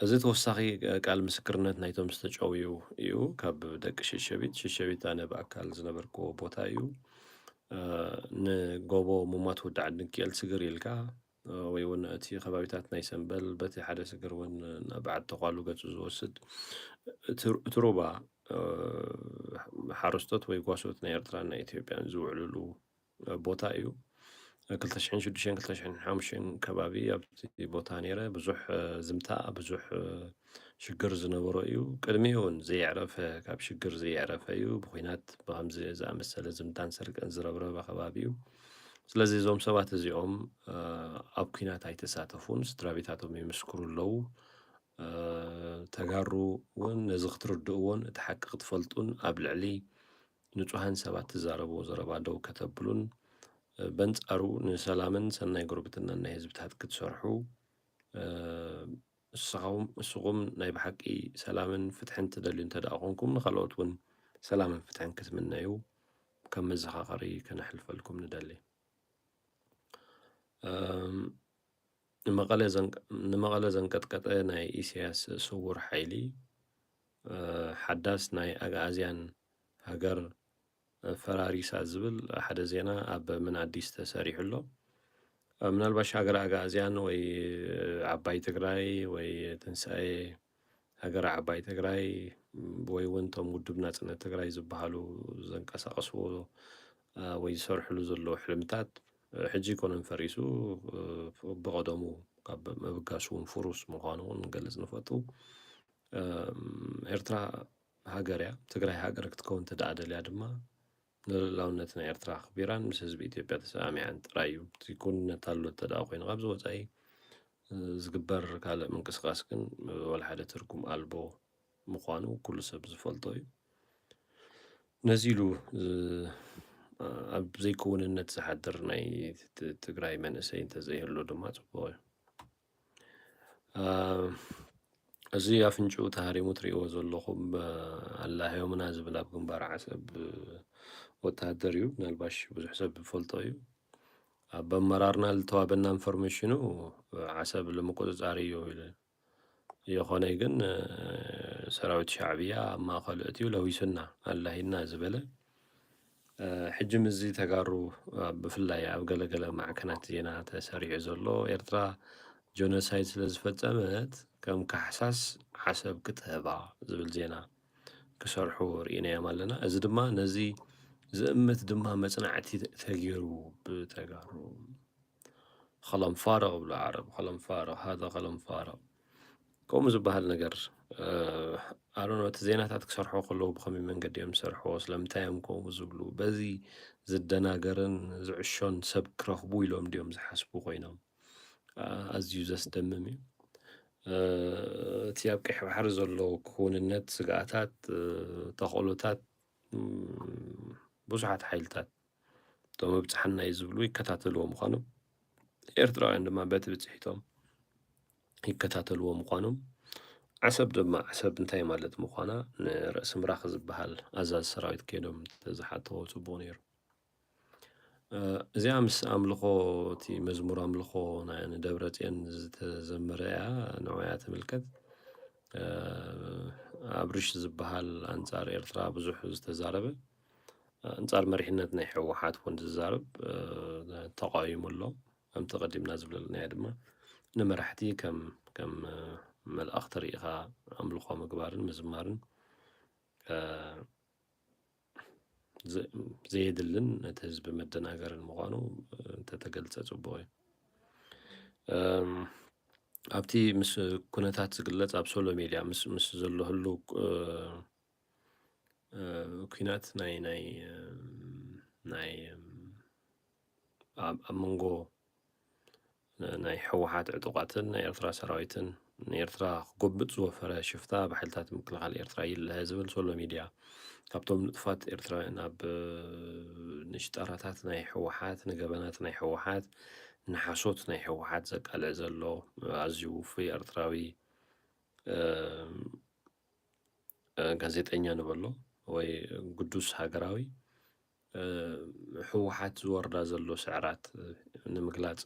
እዚ ተወሳኺ ቃል ምስክርነት ናይቶም ዝተጨውዩ እዩ። ካብ ደቂ ሽሸቢት ሽሸቢት ኣነ ብኣካል ዝነበርክዎ ቦታ እዩ። ንጎቦ ሙማት ወዲ ዓዲ ንክኤል ስግር ኢልካ ወይ እውን እቲ ከባቢታት ናይ ሰንበል በቲ ሓደ ስግር እውን ናብ ዓዲ ተኳሉ ገፁ ዝወስድ እቲ ሩባ ሓረስቶት ወይ ጓሶት ናይ ኤርትራን ናይ ኢትዮጵያን ዝውዕልሉ ቦታ እዩ። ክልተ ሽሕን ሽዱሽተን ክልተ ሽሕን ሓሙሽተን ከባቢ ኣብቲ ቦታ ነይረ። ብዙሕ ዝምታ፣ ብዙሕ ሽግር ዝነበሮ እዩ። ቅድሚኡ እውን ዘየዕረፈ፣ ካብ ሽግር ዘየዕረፈ እዩ። ብኹናት ብኸምዚ ዝኣመሰለ ዝምታን ስርቅን ዝረብረበ ከባቢ እዩ። ስለዚ እዞም ሰባት እዚኦም ኣብ ኲናት ኣይተሳተፉን፣ ስድራ ቤታቶም ይምስክሩ ኣለዉ። ተጋሩ እውን ነዚ ክትርድእዎን እቲ ሓቂ ክትፈልጡን ኣብ ልዕሊ ንጹሃን ሰባት ትዛረብዎ ዘረባ ደው ከተብሉን በንጻሩ ንሰላምን ሰናይ ጉርብትናን ናይ ህዝብታት ክትሰርሑ እስኻኹም እስኹም ናይ ብሓቂ ሰላምን ፍትሕን ትደልዩ እንተ ደኣ ኮንኩም ንኻልኦት እውን ሰላምን ፍትሕን ክትምነዩ ከም መዘኻኸሪ ከነሕልፈልኩም ንደሊ። ንመቐለ ዘንቀጥቀጠ ናይ ኢሳያስ ስውር ሓይሊ ሓዳስ ናይ ኣግኣዝያን ሃገር ፈራሪሳ ዝብል ሓደ ዜና ኣብ ምን ኣዲስ ተሰሪሑ ኣሎ። ምናልባሽ ሃገር ኣግኣዝያን ወይ ዓባይ ትግራይ ወይ ትንሳኤ ሃገር ዓባይ ትግራይ ወይ እውን እቶም ውድብ ናፅነት ትግራይ ዝበሃሉ ዘንቀሳቀስዎ ወይ ዝሰርሕሉ ዘለዉ ሕልምታት ሕጂ ኣይኮነን ፈሪሱ፣ ብቐደሙ ካብ ምብጋሱ እውን ፍሩስ ምዃኑ እውን ንገልፅ ንፈቱ። ኤርትራ ሃገር እያ። ትግራይ ሃገር ክትከውን እንተ ደኣ ደልያ ድማ ንልኡላውነት ናይ ኤርትራ ኣኽቢራን ምስ ህዝቢ ኢትዮጵያ ተሰማሚዓን ጥራይ እዩ። እቲ ክውንነት ኣሎ እንተ ደኣ ኮይኑ፣ ካብዚ ወጻኢ ዝግበር ካልእ ምንቅስቓስ ግን ወላ ሓደ ትርጉም ኣልቦ ምዃኑ ኩሉ ሰብ ዝፈልጦ እዩ። ነዚ ኢሉ ኣብ ዘይክውንነት ዝሓድር ናይ ት-፣ ትግራይ መንእሰይ እንተዘይህሉ ድማ ጽቡቕ እዩ። እ፣ እዚ ኣፍንጭኡ ተሃሪሙ ትርእይዎ ዘለኹም፣ እ፣ ኣላህዮምና ዝብል ኣብ ግንባር ዓሰብ ወተሃደር እዩ። ምናልባሽ ብዙሕ ሰብ ዝፈልጦ እዩ። ኣብ ኣመራርና ዝተዋበና ኢንፎርሜሽኑ ዓሰብ ንምቁጽጻር እዩ ኢሉ። ይኾነ ግን፣ እ፣ ሰራዊት ሻዕብያ ኣብ ማእከሉ እትዩ ለዊሱና ኣላሂና ዝበለ፣ እ፣ ሕጂ ምስዚ ተጋሩ፣ እ፣ ብፍላይ ኣብ ገለገለ ማዕከናት ዜና ተሰሪዑ ዘሎ ኤርትራ ጆኖሳይድ ስለ ዝፈጸመት ከም ካሕሳስ ዓሰብ ክትህባ ዝብል ዜና ክሰርሑ ርኢናዮም ኣለና። እዚ ድማ ነዚ ዝእምት ድማ መጽናዕቲ ተገይሩ ብተጋሩ። ከለም ፋረቕ ይብሉ ዓረብ፣ ከለም ፋረቕ፣ ሃዛ ከለም ፋረቕ። ከምኡ ዝበሃል ነገር፣ እ፣ ኣሮኖ እቲ ዜናታት ክሰርሖ ከለዉ ብኸመይ መንገዲ እዮም ዝሰርሕዎ? ስለምንታይ እዮም ከምኡ ዝብሉ? በዚ ዝደናገርን ዝዕሾን ሰብ ክረኽቡ ኢሎም ድዮም ዝሓስቡ ኮይኖም? እ፣ ኣዝዩ ዘስደምም እዩ። እ፣ እቲ ኣብ ቀይሕ ባሕሪ ዘሎ ክውንነት፣ ስግኣታት፣ እ፣ ተኽእሎታት፣ እም፣ ብዙሓት ሓይልታት እቶም ኣብጽሓና እዩ ዝብሉ ይከታተልዎ ምዃኖም፣ ኤርትራውያን ድማ በቲ ብጽሒቶም ይከታተልዎ ምዃኖም፣ ዓሰብ ድማ ዓሰብ እንታይ ማለት ምዃና ንርእሲ ምራኽ ዝበሃል ኣዛዚ ሰራዊት ከይዶም ተዝሓተዎ ጽቡቕ ነይሩ። እ፣ እዚኣ ምስ ኣምልኾ፣ እቲ መዝሙር ኣምልኾ ናይ ንደብረጽዮን ዝተዘመረ እያ፣ ንዑ እያ ትምልከት። እ፣ ኣብርሽ ዝበሃል ኣንጻር ኤርትራ ብዙሕ ዝተዛረበ፣ ኣንጻር መሪሕነት ናይ ህወሓት እውን ዝዛረብ፣ እ፣ ተቃዊሙ ኣሎ። ከምቲ ቀዲምና ዝብለልናዮ ድማ ንመራሕቲ ከም፣ ከም፣ እ፣ መልኣኽቲ ርኢኻ ኣምልኾ ምግባርን ምዝማርን፣ እ፣ ዘ-፣ ዘየድልን ነቲ ህዝቢ መደናገርን ምዃኑ፣ እ፣ እንተተገልጸ ጽቡቕ እዩ። እም፣ ኣብቲ ምስ ኩነታት ዝግለጽ ኣብ ሶሎ ሜድያ ምስ፣ ምስ ዘሎ ህሉው፣ እ፣ እ፣ ኲናት ናይ፣ ናይ፣ እም፣ ናይ፣ እም፣ ኣብ፣ ኣብ መንጎ ናይ ህወሓት ዕጡቓትን ናይ ኤርትራ ሰራዊትን ንኤርትራ ክጎብጥ ዝወፈረ ሽፍታ ብሓይልታት ምክልኻል ኤርትራ ይለሀ ዝብል ሶሎ ሚድያ፣ ካብቶም ንጡፋት ኤርትራውያን ኣብ፣ እ፣ ንሽጣራታት ናይ ህወሓት፣ ንገበናት ናይ ህወሓት፣ ንሓሶት ናይ ህወሓት ዘቃልዕ ዘሎ ኣዝዩ ውፉይ ኤርትራዊ፣ እ፣ እ፣ ጋዜጠኛ ንበሎ ወይ ግዱስ ሃገራዊ፣ እ፣ ህወሓት ዝወርዳ ዘሎ ስዕራት፣ እ፣ ንምግላጽ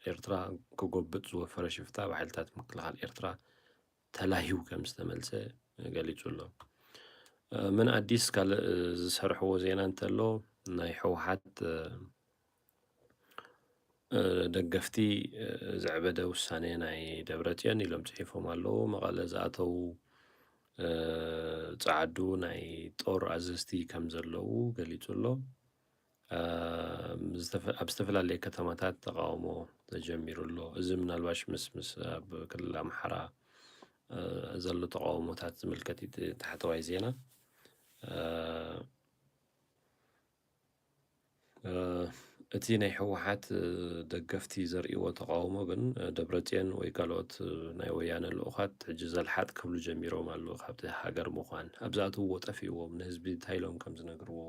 ኤርትራ ክጎብጥ ዝወፈረ ሽፍታ ብሓይልታት ምክልኻል ኤርትራ ተላሂዩ ከም ዝተመልሰ ገሊጹ ኣሎ። እ፣ ምን ኣዲስ ካልእ፣ እ፣ ዝሰርሕዎ ዜና እንተሎ ናይ ህወሓት፣ እ፣ እ፣ ደገፍቲ፣ እ፣ ዘዕበደ ውሳኔ ናይ ደብረጽዮን ኢሎም ጽሒፎም ኣለዉ። መቐለ ዝኣተዉ፣ እ፣ ጸዓዱ ናይ ጦር ኣዘዝቲ ከም ዘለዉ ገሊጹ ኣሎ። እ፣ ዝተፈ-፣ ኣብ ዝተፈላለየ ከተማታት ተቃውሞ ተጀሚሩ ኣሎ። እዚ ምናልባሽ ምስ፣ ምስ ኣብ ክልል ኣምሓራ፣ እ፣ ዘሎ ተቃውሞታት ዝምልከት እዩ እቲ ታሕተዋይ ዜና። እ፣ እ፣ እቲ ናይ ህወሓት፣ እ፣ ደገፍቲ ዘርእይዎ ተቃውሞ ግን፣ እ፣ ደብረጽዮን ወይ ካልኦት፣ እ፣ ናይ ወያነ ልኡኻት ሕጂ ዘልሓጥ ክብሉ ጀሚሮም ኣለዉ። ካብቲ ሃገር ምዃን ኣብ ዝኣትውዎ ጠፊእዎም፣ ንህዝቢ እንታይ ኢሎም ከም ዝነግርዎ፣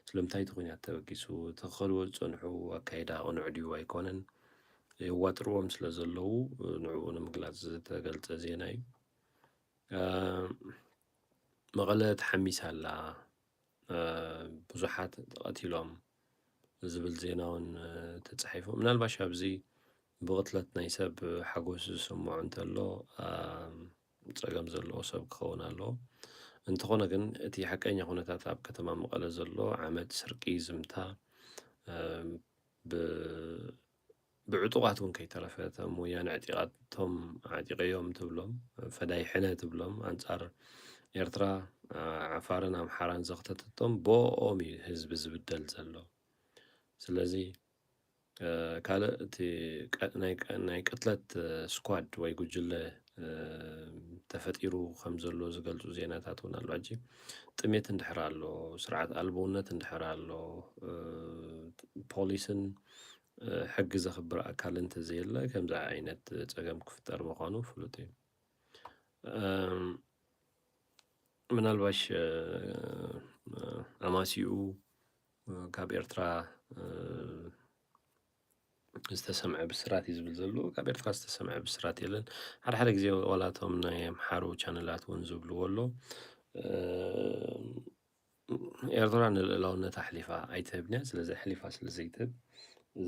ስለምንታይ እቲ ኲናት ተበጊሱ፣ እቲ ክኸድዎ ዝጸንሑ ኣካይዳ ቅኑዕ ድዩ ኣይኮነን የዋጥርዎም ስለ ዘለዉ፣ እ፣ ንዕኡ ንምግላጽ ዝተገልጸ ዜና እዩ። እ፣ መቐለ ተሓሚሳ ኣላ፣ እ፣ ብዙሓት ተቐቲሎም ዝብል ዜና እውን፣ እ፣ ተጻሒፉ። ምናልባሽ ኣብዚ ብቕትለት ናይ ሰብ ሓጎስ ዝስምዖ እንተሎ፣ እ፣ ጸገም ዘለዎ ሰብ ክኸውን ኣለዎ። እንተኾነ ግን እቲ ሓቀኛ ኩነታት ኣብ ከተማ መቐለ ዘሎ ዓመጽ፣ ስርቂ፣ ዝምታ፣ እ፣ ብ-፣ ብዕጡቓት እውን ከይተረፈ እቶም ወያነ ዕጢቓቶም ኣዕጢቐዮም ትብሎም፣ ፈዳይ ሕነ ትብሎም፣ ኣንጻር ኤርትራ፣ ዓ-፣ ዓፋርን ኣምሓራን ዘኽተተቶም ብኦም እዩ ህዝቢ ዝብደል ዘሎ። ስለዚ፣ እ፣ ካልእ እቲ ቀ-፣ ናይ ቀ-፣ ናይ ቅትለት፣ እ፣ ስኳድ ወይ ጉጅለ፣ እ፣ ተፈጢሩ ከም ዘሎ ዝገልጹ ዜናታት እውን ኣሎ። ሕጂ ጥሜት እንድሕር ኣሎ፣ ስርዓት ኣልቦነት እንድሕር ኣሎ፣ እ፣ ፖሊስን፣ እ፣ ሕጊ ዘኽብር ኣካል እንተዘየለ ከምዚ ዓይነት ጸገም ክፍጠር ምዃኑ ፍሉጥ እዩ። እም፣ ምናልባሽ፣ እ፣ እ፣ ኣማሲኡ ካብ ኤርትራ ዝተሰምዐ ብስራት እዩ ዝብል ዘሎ። ካብ ኤርትራ ዝተሰምዐ ብስራት የለን። ሓደ ሓደ ግዜ ዋላቶም ናይ ኣምሓሩ ቻነላት እውን ዝብልዎ ኣሎ። ኤርትራ ንልእላውነት ኣሕሊፋ ኣይትህብን እያ። ስለዚ ኣሕሊፋ ስለ ዘይትህብ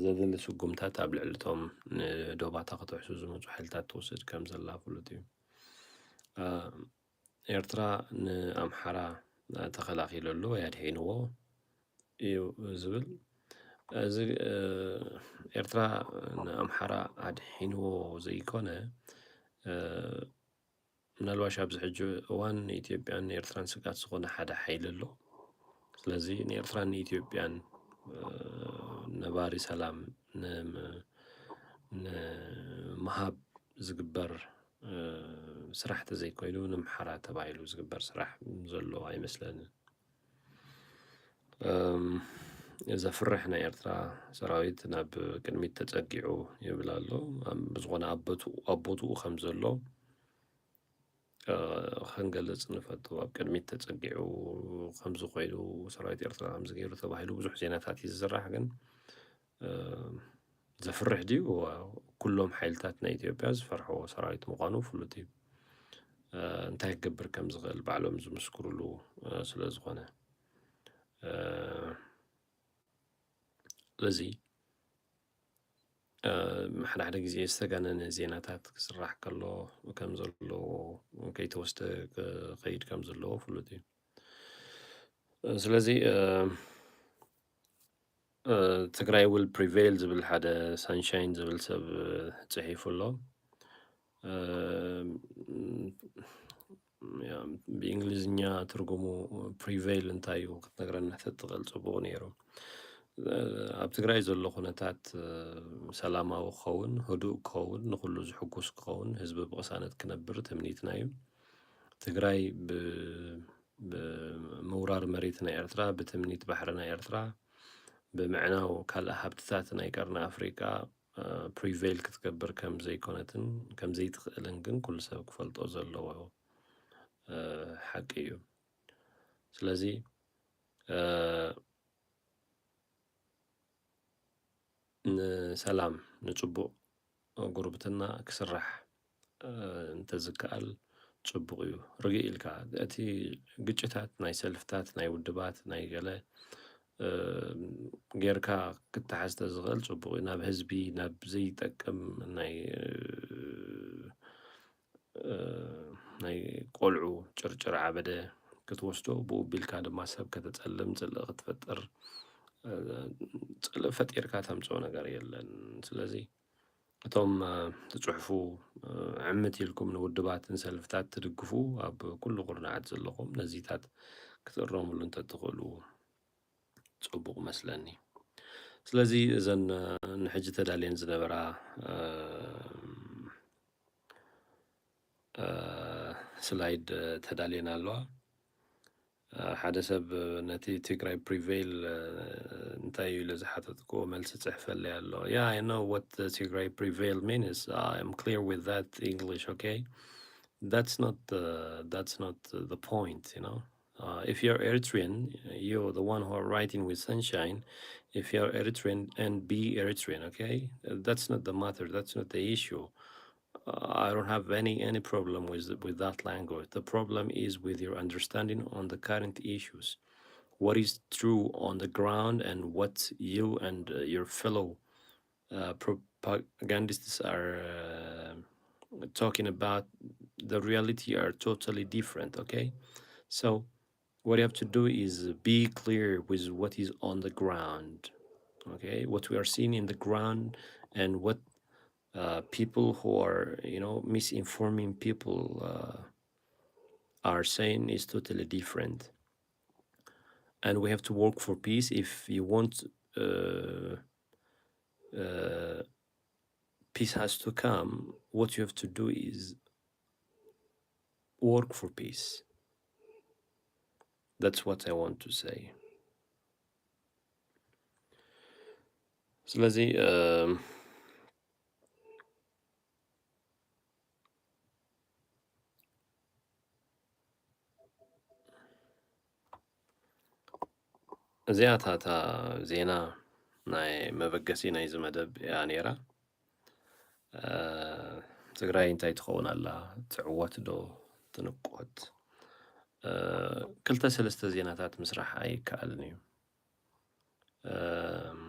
ዘድሊ ስጉምታት ኣብ ልዕልቶም ንዶባታ ክትሕሱ ዝመፁ ሓይልታት ትወስድ ከም ዘላ ፍሉጥ እዩ። ኤርትራ ንኣምሓራ ተኸላኺሉ ኣሎ ወይ ኣድሒንዎ እዩ ዝብል። እዚ ኤርትራ ንኣምሓራ ኣድሒንዎ ዘይኮነ፣ ምናልባሽ ኣብዚ ሕጂ እዋን ንኢትዮጵያን ንኤርትራን ስግኣት ዝኾነ ሓደ ሓይሊ ኣሎ። ስለዚ ንኤርትራን ንኢትዮጵያን ነባሪ ሰላም ንምሃብ ዝግበር ስራሕ ተዘይኮይኑ፣ ንምሓራ ተባሂሉ ዝግበር ስራሕ ዘሎ ኣይመስለንን። ዘፍርሕ ናይ ኤርትራ ሰራዊት ናብ ቅድሚት ተጸጊዑ ይብል ኣሎ። ብዝኾነ ኣብ ቦትኡ ከም ዘሎ ክንገልጽ ንፈቱ። ኣብ ቅድሚት ተጸጊዑ ከምዚ ኮይኑ፣ ሰራዊት ኤርትራ ከምዚ ገይሩ ተባሂሉ ብዙሕ ዜናታት እዩ ዝዝራሕ። ግን ዘፍርሕ ድዩ? ኩሎም ሓይልታት ናይ ኢትዮጵያ ዝፈርሕዎ ሰራዊት ምዃኑ ፍሉጥ እዩ። እንታይ ክገብር ከም ዝኽእል ባዕሎም ዝምስክሩሉ ስለ ዝኾነ፣ ስለዚ ሓደ ሓደ ግዜ ዝተጋነነ ዜናታት ክስራሕ ከሎ ከም ዘለዎ፣ ከይተወስደ ክኸይድ ከም ዘለዎ ፍሉጥ እዩ። ስለዚ ትግራይ will prevail ዝብል ሓደ ሳንሻይን ዝብል ሰብ ፅሒፉ ኣሎ። ብእንግሊዝኛ ትርጉሙ ፕሪቬይል እንታይ እዩ ክትነግረና ተትኽእል ፅቡቕ ነይሩ። ኣብ ትግራይ ዘሎ ኩነታት ሰላማዊ ክኸውን፣ ህዱእ ክኸውን፣ ንኩሉ ዝሕጉስ ክኸውን፣ ህዝቢ ብቕሳነት ክነብር ትምኒትና እዩ። ትግራይ ብምውራር መሬት ናይ ኤርትራ፣ ብትምኒት ባሕሪ ናይ ኤርትራ፣ ብምዕናው ካልእ ሃብትታት ናይ ቀርኒ ኣፍሪቃ ፕሪቬይል ክትገብር ከም ዘይኮነትን ከም ዘይትኽእልን ግን ኩሉ ሰብ ክፈልጦ ዘለዎ ሓቂ እዩ። ስለዚ ንሰላም፣ ንጽቡቕ ጉርብትና ክስራሕ እንተዝከኣል ጽቡቕ እዩ። ርግእ ኢልካ እቲ ግጭታት ናይ ሰልፍታት፣ ናይ ውድባት፣ ናይ ገለ ጌርካ ክተሓዝ ተዝኽእል ጽቡቕ እዩ። ናብ ህዝቢ፣ ናብ ዘይጠቅም ናይ ናይ ቆልዑ ጭርጭር ዓበደ ክትወስዶ፣ ብኡ ቢልካ ድማ ሰብ ከተጸልም፣ ጽልኢ ክትፈጥር፣ ጽልኢ ፈጢርካ ተምጽኦ ነገር የለን። ስለዚ እቶም ትጽሕፉ፣ ዕምት ኢልኩም ንውድባትን ሰልፍታት ትድግፉ፣ ኣብ ኩሉ ኩርናዓት ዘለኹም ነዚታት ክትእረሙሉ እንተትኽእሉ ጽቡቕ መስለኒ። ስለዚ እዘን ንሕጂ ተዳልየን ዝነበራ ስላይድ ተዳልየን ኣለዋ። ሓደ ሰብ ነቲ ትግራይ ፕሪቬይል እንታይ እዩ ኢለ ዝሓተትክዎ መልሲ ጽሕፈልይ ኣሎ። Yeah, I know what the ትግራይ ፕሪቬይል means. I'm clear with that English, okay? That's not the, that's not the point, you know? Uh, if you're Eritrean, you're the one who are writing with Sunshine. If you're Eritrean, and be Eritrean, okay? That's not the matter. That's not the issue. Uh, I don't have any any problem with with that language. The problem is with your understanding on the current issues. What is true on the ground and what you and uh, your fellow uh, propagandists are uh, talking about, the reality are totally different, okay? So what you have to do is be clear with what is on the ground, okay? What we are seeing in the ground and what uh, people who are, you know, misinforming people uh, are saying is totally different. And we have to work for peace if you want uh, uh, peace has to come. What you have to do is work for peace. That's what I want to say. ስለዚ እዚኣ እታ፣ እታ ዜና ናይ መበገሲ ናይዚ መደብ እያ ነይራ። እ፣ ትግራይ እንታይ ትኸውን ኣላ? ትዕወት ዶ ትንቆት? እ፣ ክልተ ሰለስተ ዜናታት ምስራሕ ኣይከኣልን እዩ። እም፣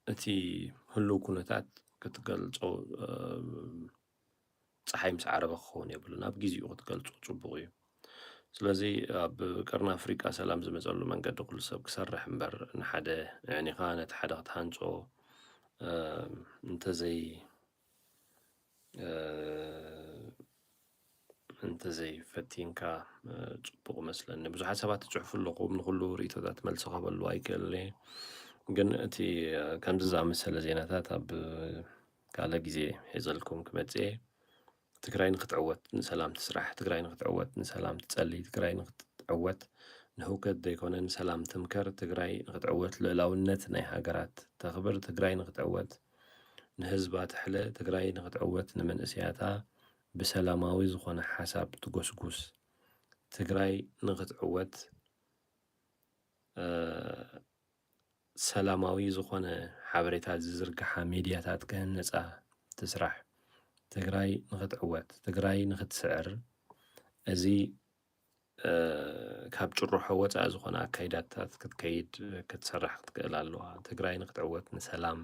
እቲ ህሉው ኩነታት ክትገልጾ፣ እም፣ ጸሓይ ምስ ዓረበ ክኸውን የብሉን። ኣብ ግዜኡ ክትገልጾ ጽቡቕ እዩ። ስለዚ ኣብ ቀርኒ ኣፍሪቃ ሰላም ዝመጸሉ መንገዲ ኩሉ ሰብ ክሰርሕ እምበር፣ ንሓደ ኣዕኒኻ ነቲ ሓደ ክትሃንጾ፣ እም፣ እንተዘይ፣ እ፣ እንተዘይፈቲንካ፣ እ፣ ጽቡቕ መስለኒ። ብዙሓት ሰባት ትጽሕፉ ኣለኹም፣ ንኹሉ ርእይቶታት መልሲ ክህበሉ ኣይክእልን እየ። ግን እቲ፣ እ፣ ከምዚ ዝኣመሰለ ዜናታት ኣብ ካልእ ግዜ ሒዘልኩም ክመጽእ እየ። ትግራይ ንክትዕወት ንሰላም ትስራሕ፣ ትግራይ ንክትዕወት ንሰላም ትጸሊ፣ ትግራይ ንክትዕወት ንህውከት ዘይኮነ ንሰላም ትምከር፣ ትግራይ ንክትዕወት ልእላውነት ናይ ሃገራት ተኽብር፣ ትግራይ ንክትዕወት ንህዝባ ትሕለ፣ ትግራይ ንክትዕወት ንመንእሰያታ ብሰላማዊ ዝኾነ ሓሳብ ትጎስጉስ፣ ትግራይ ንክትዕወት፣ እ፣ ሰላማዊ ዝኾነ ሓበሬታ ዝዝርግሓ ሚድያታት ክህነፃ ትስራሕ። ትግራይ ንክትዕወት፣ ትግራይ ንክትስዕር፣ እዚ፣ እ፣ ካብ ጭርሖ ወፃኢ ዝኾነ ኣካይዳታት ክትከይድ፣ ክትሰርሕ ክትክእል ኣለዋ። ትግራይ ንክትዕወት ንሰላም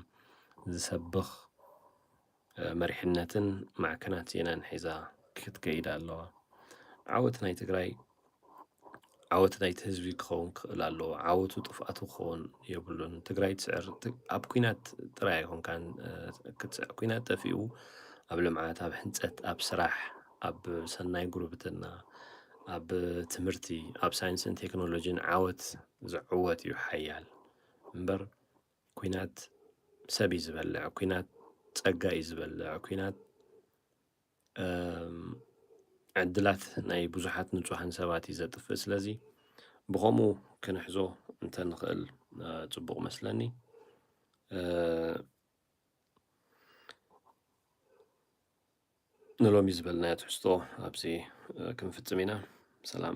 ዝሰብኽ፣ እ፣ መሪሕነትን ማዕከናት ዜናን ሒዛ ክትከይድ ኣለዋ። ዓወት ናይ ትግራይ፣ ዓወት ናይቲ ህዝቢ ክኸውን ክኽእል ኣለዎ። ዓወቱ ጥፍኣቱ ክኸውን የብሉን። ትግራይ ትስዕር፣ ት-፣ ኣብ ኲናት ጥራይ ኣይኮንካን፣ እ፣ ክትስዕር። ኲናት ጠፊኡ ኣብ ልምዓት፣ ኣብ ሕንጸት፣ ኣብ ስራሕ፣ ኣብ ሰናይ ጉርብትና፣ ኣብ ትምህርቲ፣ ኣብ ሳይንስን ቴክኖሎጂን ዓወት ዝዕወት እዩ ሓያል። እምበር ኲናት ሰብ እዩ ዝበልዕ፣ ኲናት ጸጋ እዩ ዝበልዕ፣ ኲናት፣ እም፣ ዕድላት ናይ ብዙሓት ንጹሃን ሰባት እዩ ዘጥፍእ። ስለዚ ብኸምኡ ክንሕዞ እንተንኽእል፣ እ፣ ጽቡቕ መስለኒ። እ፣ ንሎሚ ዝበልናዮ ትሕዝቶ ኣብዚ፣ እ፣ ክንፍጽም ኢና። ሰላም።